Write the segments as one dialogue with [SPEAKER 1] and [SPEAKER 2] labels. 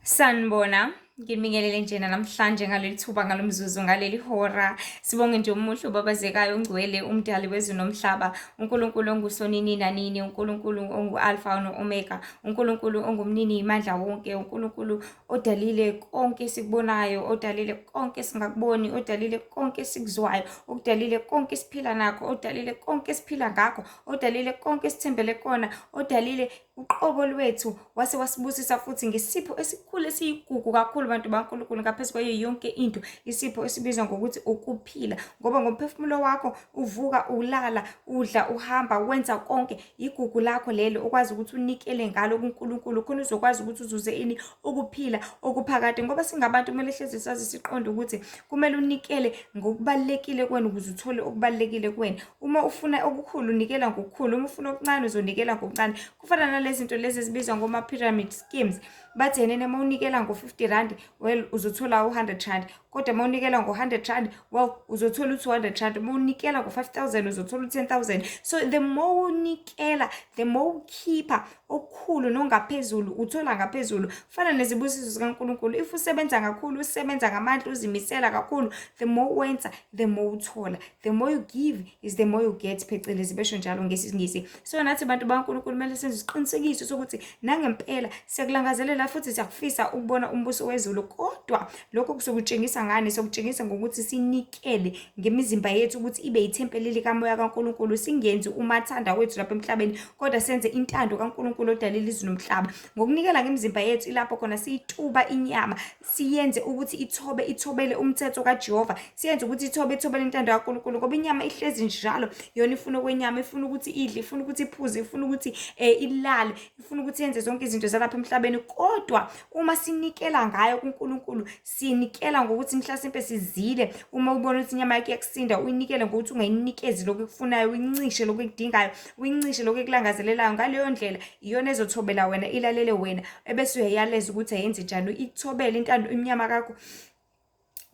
[SPEAKER 1] Sanibona, nginibingelele njena namhlanje ngaleli thuba, ngalo mzuzu, ngaleli hora. Sibonge nje umuhle ubabazekayo ongcwele, umdali wezulu nomhlaba, uNkulunkulu ongusonini nanini, uNkulunkulu ongu-Alpha no-Omega, uNkulunkulu ongumnini mandla wonke, uNkulunkulu odalile konke esikubonayo, odalile konke esingakuboni, odalile konke esikuzwayo, okudalile konke esiphila nakho, odalile konke esiphila ngakho, odalile konke esithembele kona, odalile uqobo lwethu, wase wasibusisa futhi ngesipho esikhulu esiyigugu kakhulu, bantu baNkulunkulu, ngaphezu kwayo yonke into, isipho esibizwa ngokuthi ukuphila. Ngoba ngomphefumulo wakho uvuka, ulala, udla, uhamba, wenza konke. Igugu lakho lelo okwazi ukuthi unikele ngalo kuNkulunkulu, khona uzokwazi ukuthi uzuze ini? Ukuphila okuphakade. Ngoba singabantu kumele hlezi sazi, siqonde ukuthi kumele unikele ngokubalulekile kuwena ukuze uthole okubalulekile kuwena. Uma ufuna okukhulu, unikela ngokukhulu. Uma ufuna okuncane, uzonikela ngokuncane. Kufana nalezi zinto lezi ezibizwa ngoma-pyramid schemes. Bathi yenene uma unikela ngo-50 rand, well, uzothola u-100 rand, kodwa uma unikela ngo-100 rand, well, uzothola u-200 rand. Uma unikela ngo-5000, uzothola u-10,000. So the more unikela, the more ukhipha okukhulu nongaphezulu, uthola ngaphezulu. Fana nezibusiso zikaNkulunkulu. If usebenza kakhulu, usebenza ngamandla, uzimisela kakhulu, the more wenza, the more uthola. The more you give is the more you get, phecelezi besho njalo ngesiNgisi. So nathi bantu baNkulunkulu kumele senze isiqinisekiso sokuthi nangempela siyakulangazelela futhi siyakufisa ukubona umbuso wezulu. Kodwa lokho kusokutshengisa ngani? Sokutshengisa ngokuthi sinikele ngemizimba yethu ukuthi ibe ithempeli likaMoya kaNkulunkulu, singenzi umathanda wethu lapha emhlabeni, kodwa senze intando kaNkulunkulu odalile izulu nomhlaba. Ngokunikela ngemizimba yethu, ilapho khona siyituba inyama, siyenze ukuthi ithobe, ithobele umthetho kaJehova, siyenze ukuthi ithobe, ithobele intando kaNkulunkulu. Ngoba inyama ihlezi njalo yona ifuna okwenyama, ifuna ukuthi idle, ifuna ukuthi iphuze, ifuna ukuthi ilale, ifuna ukuthi yenze zonke izinto zalapha emhlabeni. Kodwa uma sinikela ngayo kuNkulunkulu, sinikela ngokuthi mhlasimpe sizile. Uma ubona ukuthi inyama yakho iyakusinda, uyinikele ngokuthi ungayinikezi lokhu ekufunayo, uyincishe lokhu ekudingayo, uyincishe lokhu ekulangazelelayo. Ngaleyo ndlela iyona ezothobela wena, ilalele wena, ebese uyayaleza ukuthi ayenze njani, ithobele intando imnyama kakho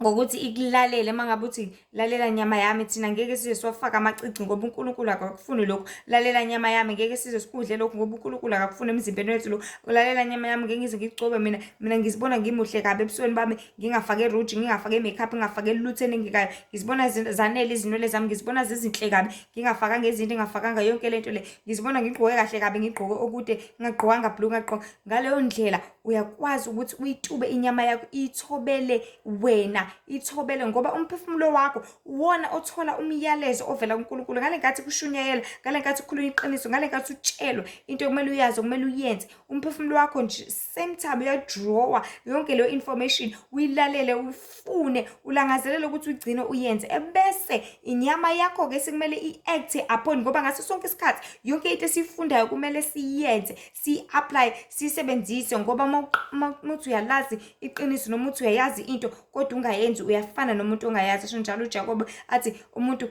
[SPEAKER 1] ngokuthi ikulalele. Uma ngabe uthi, "Lalela nyama yami, thina ngeke size siwafake amacici ngoba uNkulunkulu akakufuni lokhu. Lalela nyama yami, ngeke size sikudle lokhu ngoba uNkulunkulu akakufuni emzimbeni wethu lokhu. Lalela nyama yami, ngeke ngize ngigcobe mina. Mina ngizibona ngimuhle kabi ebusweni bami, ngingafake rouge, ngingafake makeup, ngingafake lutho enengekayo. Ngizibona zanele izinwele zami, ngizibona zizinhle kabi ngingafakanga izinto, ngingafakanga yonke lento le. Ngizibona ngigqoke kahle kabi, ngigqoke okude, ngingagqokanga blue, ngagqoka." Ngaleyo ndlela uyakwazi ukuthi uyitube inyama yakho, ithobele wena, ithobele, ngoba umphefumulo wakho uwona othola umyalezo ovela kuNkulunkulu ngale nkathi kushunyayelwa, ngale nkathi kukhulunywa iqiniso, ngale nkathi utshelwa into okumele uyazi, okumele uyenze. Umphefumulo wakho nje same time uyadrawa yonke leyo information, uyilalele, ufune, ulangazelele ukuthi uyigcine, uyenze. Ebese inyama yakho-ke sekumele i-act upon, ngoba ngaso sonke isikhathi yonke into esiyifundayo kumele siyenze, siyi-apply, siyisebenzise. Ngoba uma uthi uyalazi iqiniso noma uthi uyayazi into kodwa ungayenzi, uyafana nomuntu ongayazi. Asho njalo uJakobe, athi umuntu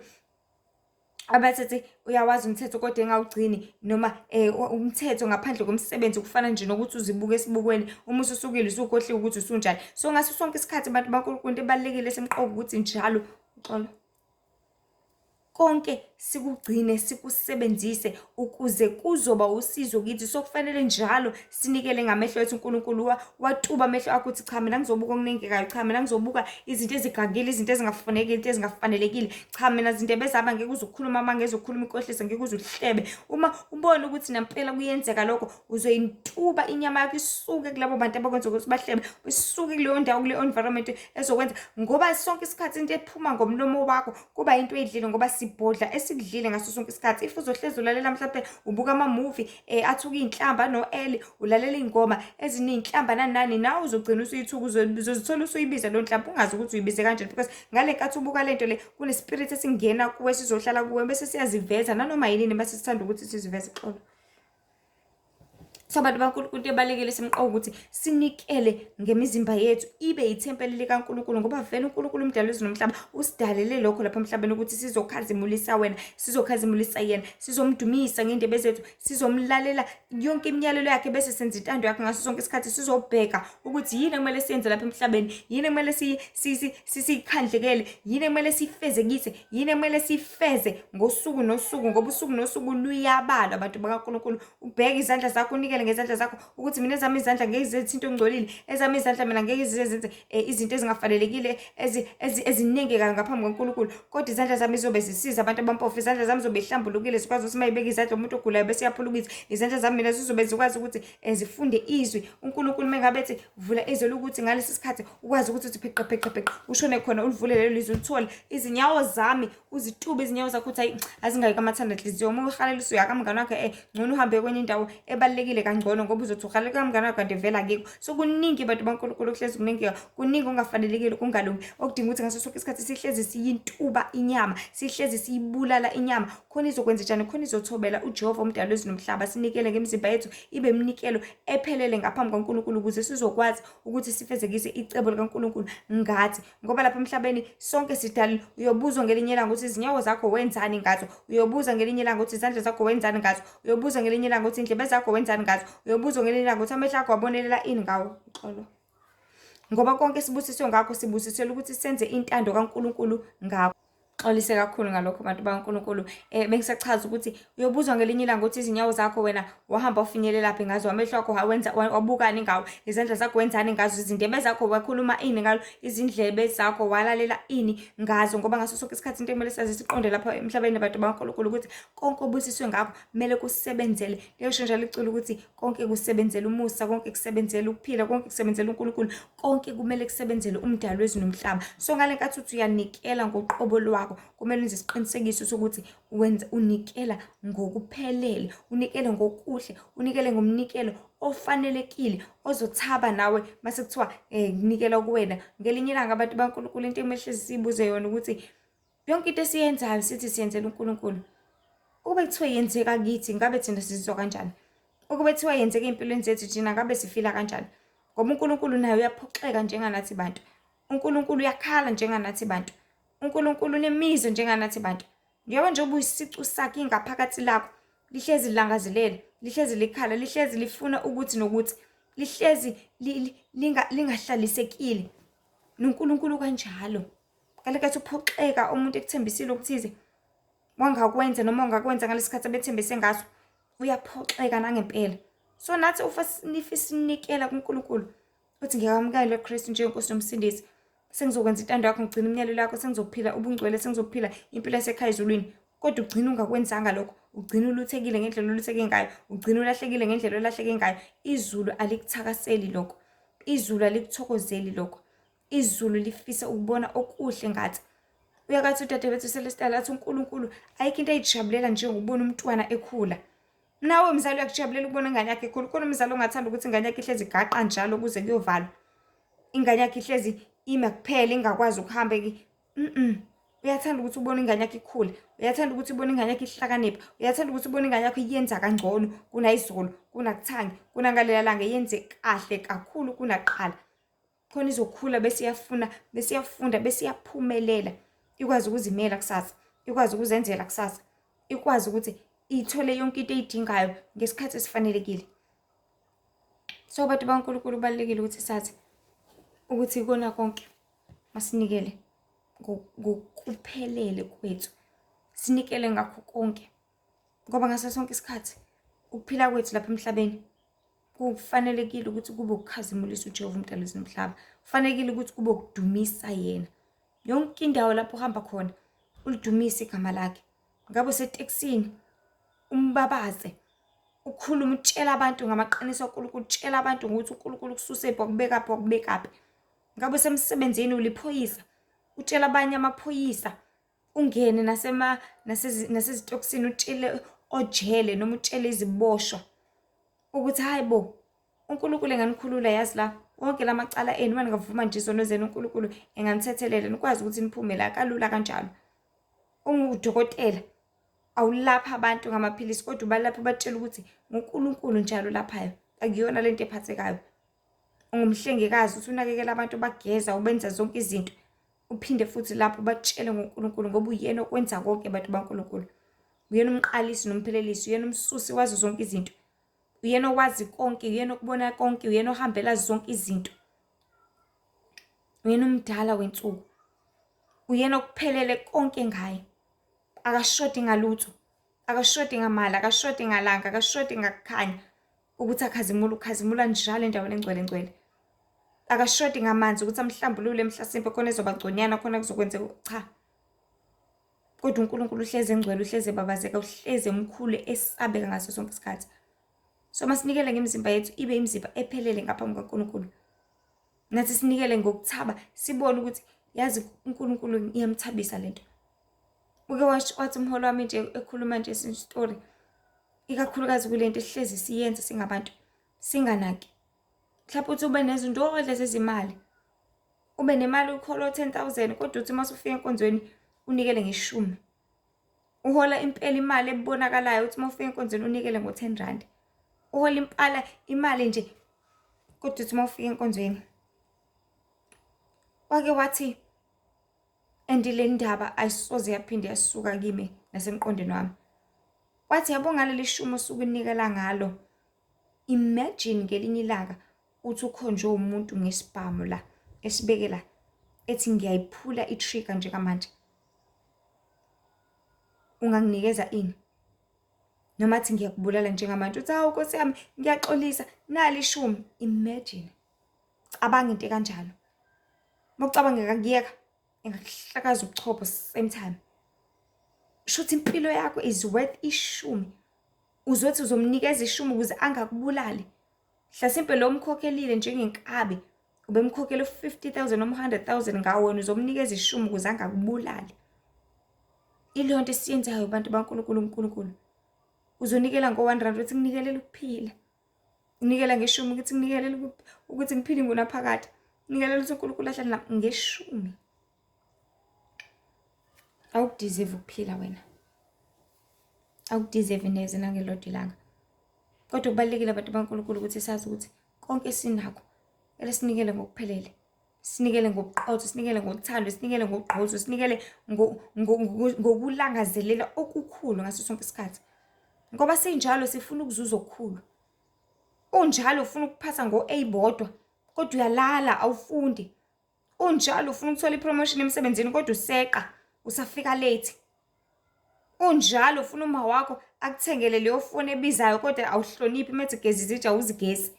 [SPEAKER 1] abathethe uyawazi umthetho kodwa engawugcini, noma umthetho ngaphandle komsebenzi kufana nje nokuthi uzibuke esibukweni, uma ususukile usukhohliwe ukuthi usunjani. So ngaso sonke isikhathi, abantu baNkulunkulu, into ebalulekile esemqoka ukuthi njalo, uxolo, konke sikugcine, sikusebenzise ukuze kuzoba usizo kithi. So kufanele njalo sinikele ngamehlo ethu. UNkulunkulu watuba amehlo akho ukuthi, "Cha, mina ngizobuka okunengekayo. Cha, mina ngizobuka izinto ezigangile, izinto ezingafunekile, izinto ezingafanelekile. Cha, mina zindebe zami angeke uze ukukhuluma uma ngeze ukukhuluma inkohliso, ngeke uze uhlebe." Uma ubona ukuthi nampela kuyenzeka lokho, uzoyintuba inyama yakho isuke kulabo bantu abakwenza ukuthi bahlebe, isuke kuleyo ndawo, kuleyo environment ezokwenza. Ngoba sonke isikhathi into ephuma ngomlomo wakho kuba into eyidlile, ngoba sibhodla esikudlile ngaso sonke isikhathi. If uzohlezi ulalela, mhlawumbe ubuka ama-movie athuka iy'nhlamba no-L, ulalela iy'ngoma eziney'nhlamba nani nani, nawe uzogcina usuyithuka, uzozithola usuyibiza leyo nhlamba, ungazi ukuthi uyibize kanjani, because ngale nkathi ubuka lento le, kune-spirit esingena kuwe, sizohlala kuwe, bese siyaziveza nanoma yinini bese sithanda ukuthi siziveze. Xolo. So bantu baNkulunkulu, into ebalulekile semqoka ukuthi sinikele ngemizimba yethu ibe ithempeli likaNkulunkulu, ngoba vele uNkulunkulu umdali wezulu nomhlaba usidalele lokho lapha emhlabeni, ukuthi sizokhazimulisa wena, sizokhazimulisa yena, sizomdumisa ngendebe zethu, sizomlalela yonke imiyalelo yakhe, bese senza intando yakhe ngaso sonke isikhathi. Sizobheka ukuthi yini ekumele siyenze lapha emhlabeni, yini ekumele siyikhandlekele, yini ekumele siyifezekise, yini ekumele siyifeze ngosuku nosuku, ngoba usuku nosuku luyabalwa, abantu bakaNkulunkulu. Ubheke izandla zakho, unikele. unikele ngezandla zakho ukuthi mina ezami izandla ngeke zize zithinte okungcolile, ezami izandla mina ngeke zize zenze izinto ezingafanelekile ezinengekayo ngaphambi koNkulunkulu, kodwa izandla zami zizobe zisiza abantu abampofu, izandla zami zizobe zihlambulukile, zikwazi ukuthi uma ibeka izandla umuntu ogulayo bese uyaphulukisa, izandla zami mina zizobe zikwazi ukuthi zifunde izwi. UNkulunkulu uma ngabe ethi vula izwi lokuthi ngalesi sikhathi ukwazi ukuthi uthi pheqe pheqe pheqe ushone khona ulivule lelo lizwi ulithole. Izinyawo zami uzitube izinyawo zakho ukuthi hayi azingayi kamathanda nhliziyo. Uma uhalela usuya kamngane wakhe ngcono uhambe kwenye indawo ebalulekile kangcono, ngoba uzothi uhalela kamngane wakhe kanti vele akikho. So kuningi bantu baNkulunkulu kuhlezi kunengika, kuningi okungafanelekile kungalungi okudinga ukuthi ngaso sonke isikhathi sihlezi siyintuba inyama, sihlezi siyibulala inyama, khona izokwenza njani, khona izothobela uJehova umdali wezulu nomhlaba. Sinikele ngemizimba yethu ibe iminikelo ephelele ngaphambi kwaNkulunkulu ukuze sizokwazi ukuthi sifezekise icebo likaNkulunkulu ngathi, ngoba lapha emhlabeni sonke sidalile. Uyobuzwa ngelinye ilanga ukuthi izinyawo zakho wenzani ngazo, uyobuza ngelinye ilanga ukuthi izandla zakho wenzani ngazo, uyobuza ngelinye ilanga ukuthi indlebe zakho wenzani ngazo, uyobuzwa ngelinye ilanga ukuthi amehlo akho wabonelela ini ngawo. Uxolo, ngoba konke sibusiswe ngakho sibusiselwe ukuthi senze intando kaNkulunkulu ngakho. Xolise kakhulu ngalokho bantu bakaNkulunkulu. Bengisachaza ukuthi uyobuzwa ngelinye ilanga ukuthi izinyawo zakho wena wahamba wafinyelelaphi ngazo, amehlo akho wawenza wabukani ngawo, izandla zakho wenzani ngazo, izindebe zakho wakhuluma ini ngalo, izindlebe zakho walalela ini ngazo. Ngoba ngaso sonke isikhathi into ekumele sazi siqonde lapha emhlabeni bantu bakaNkulunkulu ukuthi konke obusiswe ngakho kumele kusebenzele. Liyosho njalo iculo ukuthi konke kusebenzela umusa, konke kusebenzela ukuphila, konke kusebenzela uNkulunkulu, konke kumele kusebenzele umdali wezulu nomhlaba. So ngale nkathi uthi uyanikela ngoqobo lwakho, kumele wenze isiqinisekiso sokuthi wenza unikela ngokuphelele, unikele ngokuhle, unikele ngomnikelo ofanelekile ozothaba nawe mase kuthiwa kunikela kuwena. Ngelinye ilanga abantu baNkulunkulu into ekumele hlezi siyibuze yona ukuthi yonke into esiyenzayo sithi siyenzela uNkulunkulu, ukube kuthiwa yenzeka kithi ngabe thina sizizwa kanjani? Ukube kuthiwa yenzeka ey'mpilweni zethu thina ngabe sifila kanjani? Ngoba uNkulunkulu naye uyaphoxeka njenganathi bantu, uNkulunkulu uyakhala njenganathi bantu, uNkulunkulu unemizwa njenganathi bantu. Njengoba nje ubuyisicu sakhe ingaphakathi lakho lihlezi lilangazelela, lihlezi likhala, lihlezi lifuna ukuthi nokuthi, lihlezi lingahlalisekile. NoNkulunkulu kanjalo. Ngale nkathi uphoxeka umuntu ekuthembisile okuthize wangakwenza noma ungakwenza ngalesi sikhathi abethembise ngaso, uyaphoxeka nangempela. So nathi ufa sinikela kuNkulunkulu uthi ngiyakwamukela uKristu njengenkosi nomsindisi, sengizokwenza intando yakho, ngigcina imiyalelo yakho, sengizophila ubungcwele, sengizophila impilo yasekhaya ezulwini. Kodwa ugcina ungakwenzanga lokho, ugcina uluthekile ngendlela olutheke ngayo, ugcina ulahlekile ngendlela olahleke ngayo. Izulu alikuthakaseli lokho, izulu alikuthokozeli lokho, izulu lifisa ukubona okuhle ngathi. Uyakathi udadewethu Celestial athi uNkulunkulu ayikho into ayijabulela njengokubona umntwana ekhula. Nawe mzali uyakujabulela ukubona ingane yakho ekhula. Khona umzali ongathanda ukuthi ingane yakhe ihlezi igaqa njalo kuze kuyovalwa, ingane yakhe ihlezi ima kuphela ingakwazi ukuhamba. Uyathanda ukuthi ubone ingane yakho ikhula, uyathanda ukuthi ubone ingane yakho ihlakanipha, uyathanda ukuthi ubone ingane yakho iyenza kangcono kunayizolo, kunakuthangi, kunangalela langa, yenze kahle kakhulu kunakuqala. Khona izokhula bese iyafuna, bese iyafunda, bese iyaphumelela, ikwazi ukuzimela kusasa, ikwazi ukuzenzela kusasa, ikwazi ukuthi ithole yonke into eyidingayo ngesikhathi esifanelekile. So bantu baNkulunkulu kubalulekile ukuthi sazi ukuthi kona konke masinikele ngokuphelele kwethu, sinikele ngakho konke, ngoba ngaso sonke isikhathi ukuphila kwethu lapha emhlabeni kufanelekile ukuthi kube ukukhazimulisa uJehova umdali wezulu nomhlaba, kufanelekile ukuthi kube ukudumisa yena. Yonke indawo lapho uhamba khona ulidumise igama lakhe. Ngabe usetekisini umbabaze, ukhulume, utshela abantu ngamaqiniso kaNkulunkulu, utshela abantu ngokuthi uNkulunkulu ukususephi wakubekaphi wakubekaphi. Ngabe usemsebenzini uliphoyisa, utshela abanye amaphoyisa, ungene nasezitokisini utshele ojele noma utshele iziboshwa ukuthi hayi bo, uNkulunkulu enganikhulula yazi la wonke lamacala enu, uma ningavuma nje izono zenu uNkulunkulu enganithethelela nikwazi ukuthi niphume la kalula kanjalo. Ungudokotela awulapha abantu ngamaphilisi, kodwa ubalapha ubatshela ukuthi nguNkulunkulu njalo laphayo, akuyona lento ephathekayo. Ungumhlengikazi uthi unakekela abantu, bageza, ubenza zonke izinto, uphinde futhi lapho ubatshele ngoNkulunkulu, ngoba uyena okwenza konke bantu baNkulunkulu. Uyena umqalisi nomphelelisi, uyena umsusi wazo zonke izinto, uyena owazi konke, uyena okubona konke, uyena ohambela zonke izinto, uyena umdala wensuku, uyena okuphelele konke ngaye, akashodi ngalutho, akashodi ngamali, akashodi ngalanga, akashodi ngakukhanya. Ukuthi akhazimula, ukhazimula njalo endaweni engcwele ngcwele. Akashodi ngamanzi ukuthi amhlambulule mhlasimpe khona ezoba ngconyana khona kuzokwenzeka cha. Kodwa uNkulunkulu uhlezi engcwele, uhlezi ebabazeka, uhlezi emkhulu esabeka ngaso sonke isikhathi. So masinikele ngemizimba yethu ibe imizimba ephelele ngaphambi kukaNkulunkulu. Nathi sinikele ngokuthaba, sibone ukuthi yazi uNkulunkulu iyamthabisa lento. Uke wathi umholi wami nje ekhuluma nje story ikakhulukazi kule nto esihlezi siyenza singabantu singanaki. Mhlawumbe uthi ube nezinto odla zezimali, ube nemali ukholo 10,000 kodwa uthi uma usufika enkonzweni unikele ngeshumi. Uhola impela imali ebonakalayo uthi uma ufika enkonzweni unikele ngo-10 rand. Uhola impala imali nje kodwa uthi uma ufika enkonzweni. Wake wathi and le ndaba ayisoze yaphinde yasuka kimi nasemqondweni wami. Wathi yabo ngaleli shumi osuke unikela ngalo, imagine ngelinye ilanga uthi ukhonjwe umuntu ngesibhamu la esibeke la ethi ngiyayiphula i-trigger njengamanje. Unganginikeza ini? Noma athi ngiyakubulala njengamanje uthi hawu Nkosi yami ngiyaxolisa nali ishumi. Imagine. Cabanga into ekanjalo. Uma ucabanga ngakuyeka engakuhlakaza ubuchopho same time. Shuthi impilo yakho is worth ishumi. Uzothi uzomnikeza ishumi ukuze angakubulali. Hlasimpe lo umkhokhelile njengenkabi ubemkhokhela u-50 000 noma u-100 000 ngawo wena uzomnikeza ishumi ukuze angakubulali. Ileyo nto esiyenzayo bantu baNkulunkulu uNkulunkulu. Uzonikela ngo-1 rand uthi nginikelela ukuphila. Unikela ngeshumi ukuthi nginikelela ukuthi ngiphile ingunaphakade. Nikelela ukuthi uNkulunkulu ahlale nami ngeshumi. Awukudeserve ukuphila wena. Awukudeserve neze nangelodwa ilanga. Kodwa kubalulekile abantu baNkulunkulu ukuthi sazi ukuthi konke esinakho kumele sinikele ngokuphelele. Sinikele ngobuqotho, sinikele ngothando, sinikele ngogqozi, sinikele ngokulangazelela okukhulu ngaso sonke isikhathi. Ngoba sinjalo sifuna ukuzuza okukhulu. Unjalo ufuna ukuphasa ngo-A bodwa kodwa uyalala awufundi. Unjalo ufuna ukuthola i-promotion emsebenzini kodwa useqa usafika late. Unjalo ufuna uma wakho akuthengele leyo foni ebizayo kodwa awuhloniphi methi geza izitsha awuzigezi.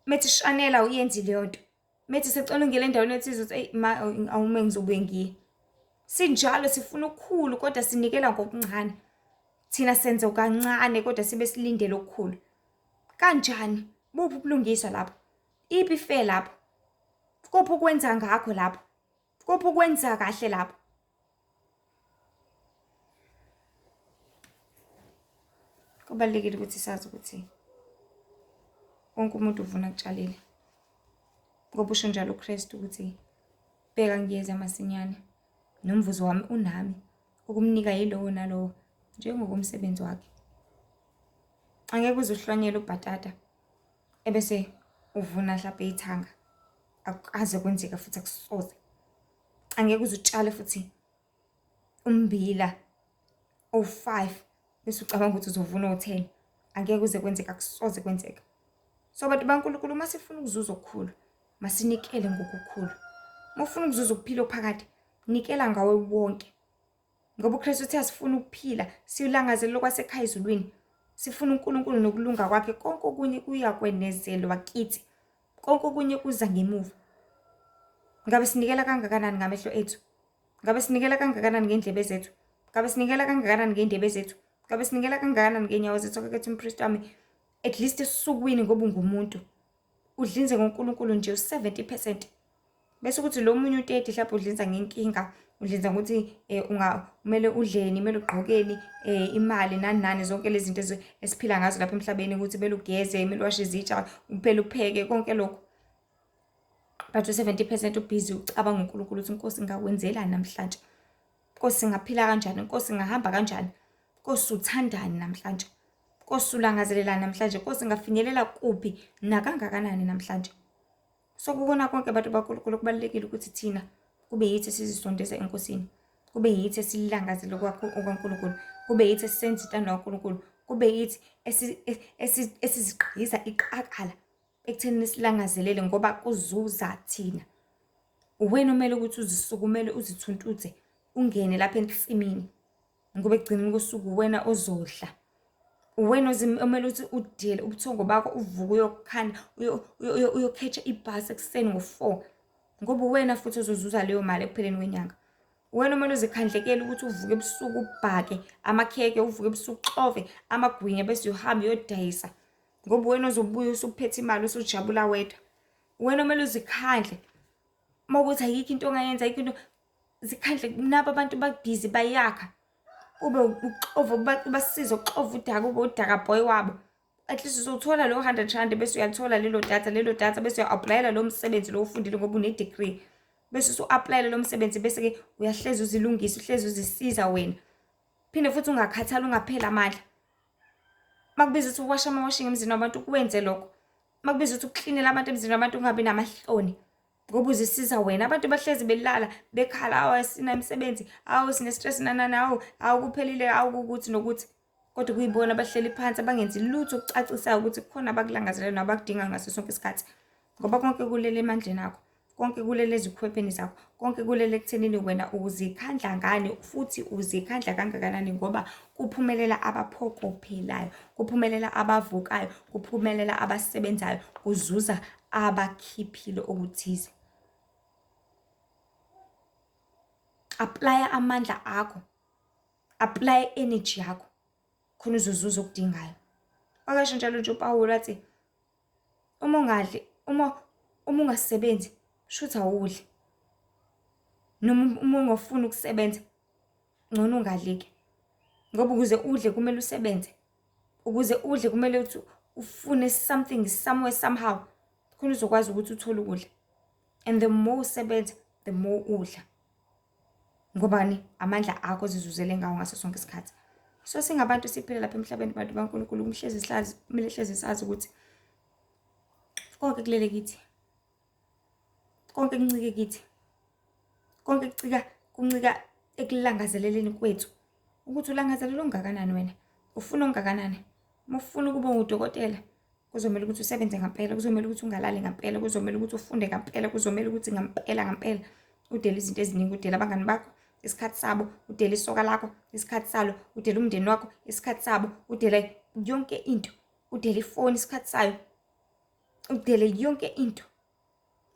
[SPEAKER 1] Methi shanela awuyenzi leyo nto. Methi secela ungena endaweni ethize uthi eyi ma awume ngizobuye ngiye. Sinjalo sifuna okukhulu kodwa sinikela ngokuncane. Thina senze kancane kodwa sibe silindele okukhulu. Kanjani? Buphi ubulungiswa lapho? Iphi ifair lapho? Kuphi ukwenza ngakho lapho? Kuphi ukwenza kahle lapho? Kubalulekile ukuthi sazi ukuthi wonke umuntu uvuna akutshalile. Ngoba usho njalo uKristu ukuthi bheka ngiyeza masinyane nomvuzo wami unami ukumnika yilowo nalowo njengokomsebenzi wakhe. Angeke uze uhlwanyele ubhatata ebese uvuna mhlawumbe ithanga, akukaze kwenzeka futhi akusoze. Angeke uze utshale futhi ummbila owu-five bese ucabanga ukuthi uzovuna owu-ten. Angeke kuze kwenzeka, akusoze kwenzeka. So bantu baNkulunkulu uma sifuna ukuzuza okukhulu, masinikele ngokukhulu. Uma ufuna ukuzuza ukuphila okuphakade, nikela ngawe wonke. Ngoba uKristu uthe asifuna ukuphila, siyolangazelela okwasekhaya ezulwini. Sifuna uNkulunkulu nokulunga kwakhe, konke okunye kuyakwenezelwa kithi. Konke okunye kuza ngemuva. Ngabe sinikela kangakanani ngamehlo ethu? Ngabe sinikela kangakanani ngendlebe zethu? Ngabe sinikela kangakanani ngendebe zethu? Ngabe sinikela kangakanani ngeenyawo zethu? Akakethe umpristi wami, at least esukwini ngoba ungumuntu. Udlinze ngoNkulunkulu nje u-70%. Bese kuthi lo munye u-30 mhlawumbe udlinza ngenkinga, udlinza ngokuthi unga kumele udleni, kumele ugqokeni, imali nani nani zonke lezi zinto esiphila ngazo lapha emhlabeni ukuthi kumele ugeze, kumele uwashe izitsha, uphele upheke konke lokho. But u-70% ubhizi ucabanga uNkulunkulu ukuthi Nkosi ngakwenzelani namhlanje? Nkosi ngaphila kanjani? Nkosi ngahamba kanjani? Nkosi uthandani namhlanje? Nkosi ulangazelelani namhlanje? Nkosi ngafinyelela kuphi nakangakanani namhlanje? So kukona konke abantu baNkulunkulu kubalulekile ukuthi thina kube yithi esizisondeza eNkosini, kube yithi esilangazele okaNkulunkulu, kube yithi esisenza intando kaNkulunkulu, kube yithi esizigqiza iqakala ekutheni silangazelele ngoba kuzuza thina. Uwena omele ukuthi uzisukumele uzithuntuthe ungene lapha ensimini ngoba ekugcineni kosuku uwena ozodla. Uwena omele ukuthi udele ubuthongo bakho uvuke uyokhanda uyokhetha ibhasi ekuseni ngo-4 ngoba uwena futhi ozozuza leyo mali ekupheleni kwenyanga. Uwena omele uzikhandlekele ukuthi uvuke ebusuku ubhake amakheke, uvuke ebusuku uxove amagwinya bese uyohamba uyodayisa ngoba uwena ozobuya usuphethe imali usujabula wedwa. Uwena omele uzikhandle uma ukuthi ayikho into ongayenza, ayikho into zikhandle nabo abantu babhizi bayakha ube uxova ubasize uxova udaka ube udaka boy wabo at least uzothola lo 100 rand bese uyalithola lelo data lelo data bese uya-aplayela lo msebenzi lo ufundile ngoba une-degree bese usu-aplayela lo msebenzi bese-ke uyahlezi uzilungisa uhlezi uzisiza wena phinde futhi ungakhathali ungapheli amandla makubiza ukuthi uwashe ama-washing emzini wabantu kuwenze lokho makubiza ukuthi ukuklinela abantu emzini wabantu ungabi namahloni ngoba uzisiza wena abantu bahlezi belala bekhala awu asina imisebenzi awu sine-stress nanani awu awu kuphelile awu kukuthi nokuthi kodwa kuyibona abahleli phansi abangenzi lutho okucacisayo ukuthi kukhona abakulangazelelayo nabakudinga ngaso sonke isikhathi ngoba konke kulele emandleni akho konke kulele ezikhwepheni zakho konke kulele ekuthenini wena uzikhandla ngani futhi uzikhandla kangakanani ngoba kuphumelela abaphokophelayo kuphumelela abavukayo kuphumelela abasebenzayo kuzuza abakhiphile okuthize. Aplaya amandla akho, aplaya energy yakho khona uzozuza okudingayo. Wakasho njalo nje uPawulu wathi uma ungadli, uma ungasebenzi shuthi awudli. Noma uma ungafuni ukusebenza ngcono ungadli-ke ngoba ukuze udle kumele usebenze. Ukuze udle kumele ukuthi ufune something somewhere somehow khona uzokwazi ukuthi uthole ukudla. And the more usebenza, the more udla. Ngobani? Amandla akho ozizuzele ngawo ngaso sonke isikhathi. So singabantu siphila lapha emhlabeni bantu baNkulunkulu kumhlezi sihlazi kumele hlezi sazi ukuthi konke kulele kithi. Konke kuncike kithi. Konke kucika kuncika ekulangazeleleni kwethu. Ukuthi ulangazelela okungakanani wena, ufuna okungakanani. Uma ufuna ukuba udokotela, kuzomele ukuthi usebenze ngampela, kuzomele ukuthi ungalali ngampela, kuzomele ukuthi ufunde ngampela, kuzomele ukuthi ngampela ngampela udele izinto eziningi, udele abangani bakho isikhathi sabo, udele isoka lakho isikhathi salo, udele umndeni wakho isikhathi sabo, udele yonke into, udele ifoni isikhathi sayo, udele yonke into,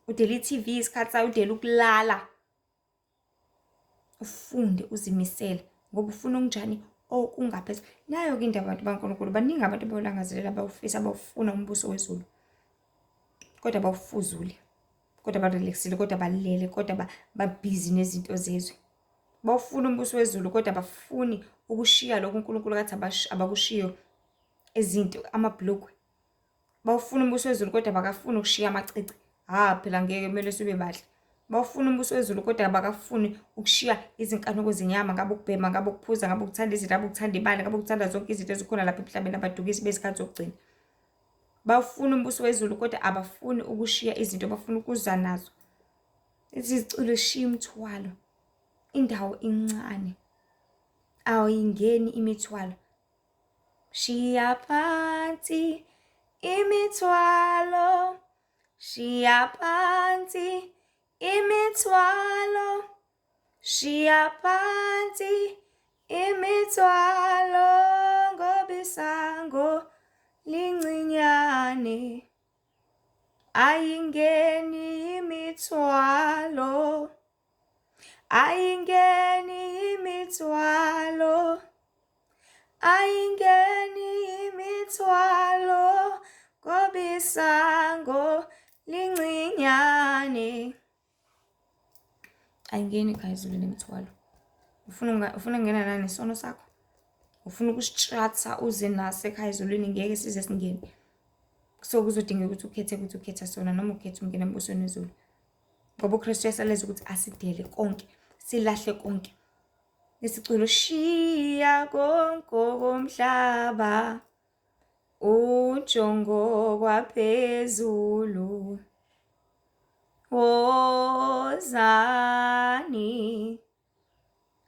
[SPEAKER 1] udele i-TV isikhathi sayo, udele ukulala. Ufunde uzimisele ngoba ufuna okunjani okungaphezulu. Nayo-ke indaba bantu baNkulunkulu, baningi abantu abawulangazelela, abawufisa, abawufuna umbuso wezulu, kodwa bawufuzule, kodwa barelaxile, kodwa balele, kodwa babhizi nezinto zezwe. Bawufuna umbuso wezulu, kodwa abafuni ukushiya lokho uNkulunkulu kathi abakushiyo, izinto, amabhlukwe. Bawufuna umbuso wezulu kodwa abakafuni ukushiya amacici. Ha phela ngeke kumele sibe bahle. Bawufuna umbuso wezulu kodwa abakafuni ukushiya izinkanuko zenyama, ngabe ukubhema, ngabe ukuphuza, ngabe ukuthanda izinto, ngabe ukuthanda imali, ngabe ukuthanda zonke izinto ezikhona lapha emhlabeni, abadukisi bezikhathi zokugcina. Bawufuna umbuso wezulu kodwa abafuni ukushiya izinto abafuna ukuza nazo. Izicilo shiya imithwalo. Indawo incane. Awuyingeni imithwalo. Shiya phansi imithwalo, shiya phansi imithwalo, shiya phansi imithwalo ngoba isango lincinyane. Ayingeni imithwalo, ayingeni imithwalo. Ayingeni imithwalo ngoba isango lincinyane. Ayingeni ekhaya ezulwini imithwalo. Ufuna ufuna ukungena la nesono sakho? Ufuna ukusitshatha uze naso ekhaya ezulwini? Ngeke size singene. So kuzodingeka ukuthi ukhethe ukuthi ukhetha sona noma ukhetha ukungena embusweni wezulu. Ngoba uKristu uyasaleza ukuthi asidele konke, silahle konke. Isiculo shiya konke okomhlaba ujongo kwaphezulu wozani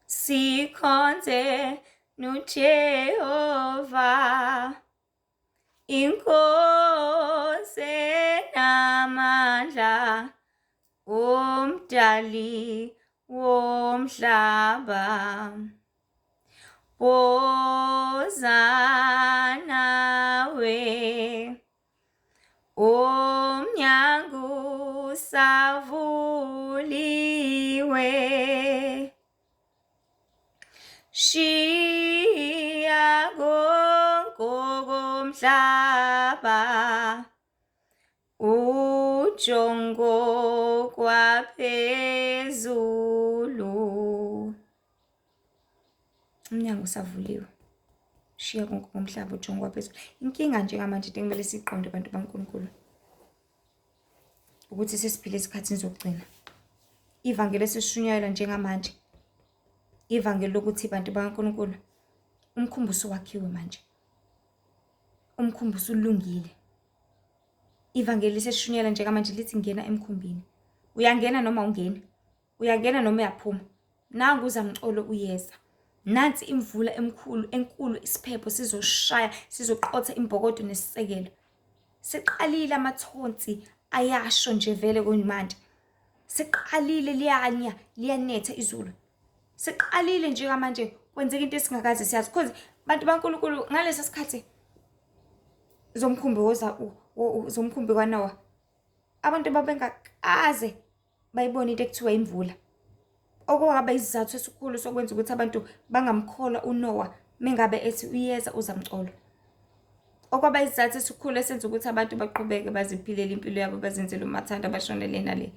[SPEAKER 1] sikhonze noJehova Inkosi enamandla, umdali womhlaba. Woza nawe, umnyango usavuliwe. Shiya konke okomhlaba, ujongo kwaphezulu. Umnyango usavuliwe. Shiya konke komhlaba ujongo kwaphezulu. Inkinga njengamanje into ekumele siyiqonde bantu baNkulunkulu ukuthi sesiphila esikhathini sokugcina. Ivangeli esishunyayelwa njengamanje ivangeli lokuthi bantu bakaNkulunkulu umkhumbi usuwakhiwe manje. Umkhumbi usulungile. Ivangeli liseshunyayelwa njengamanje lithi ngena emkhumbini. Uyangena noma ungeni? Uyangena noma uyaphuma? Nangu uzamcolo uyeza. Nansi imvula emkhulu enkulu isiphepho sizoshaya sizoqotha imbokodo nesisekelo. Seqalile amathonsi ayasho nje vele kumanje. Seqalile liyanya liyanetha izulu. Seqalile njengamanje kwenzeka into esingakaze siyazi because bantu baNkulunkulu ngalesa sikhathi zomkhumbi woza zomkhumbi kwaNowa abantu babengakaze bayibone into ekuthiwa imvula. Okwaba isizathu esikhulu sokwenza ukuthi abantu bangamkholwa uNowa mengabe ethi uyeza uzamcolo. Okwaba isizathu esikhulu esenza ukuthi abantu baqhubeke baziphilele impilo yabo bazenzele umathanda bashone le nale.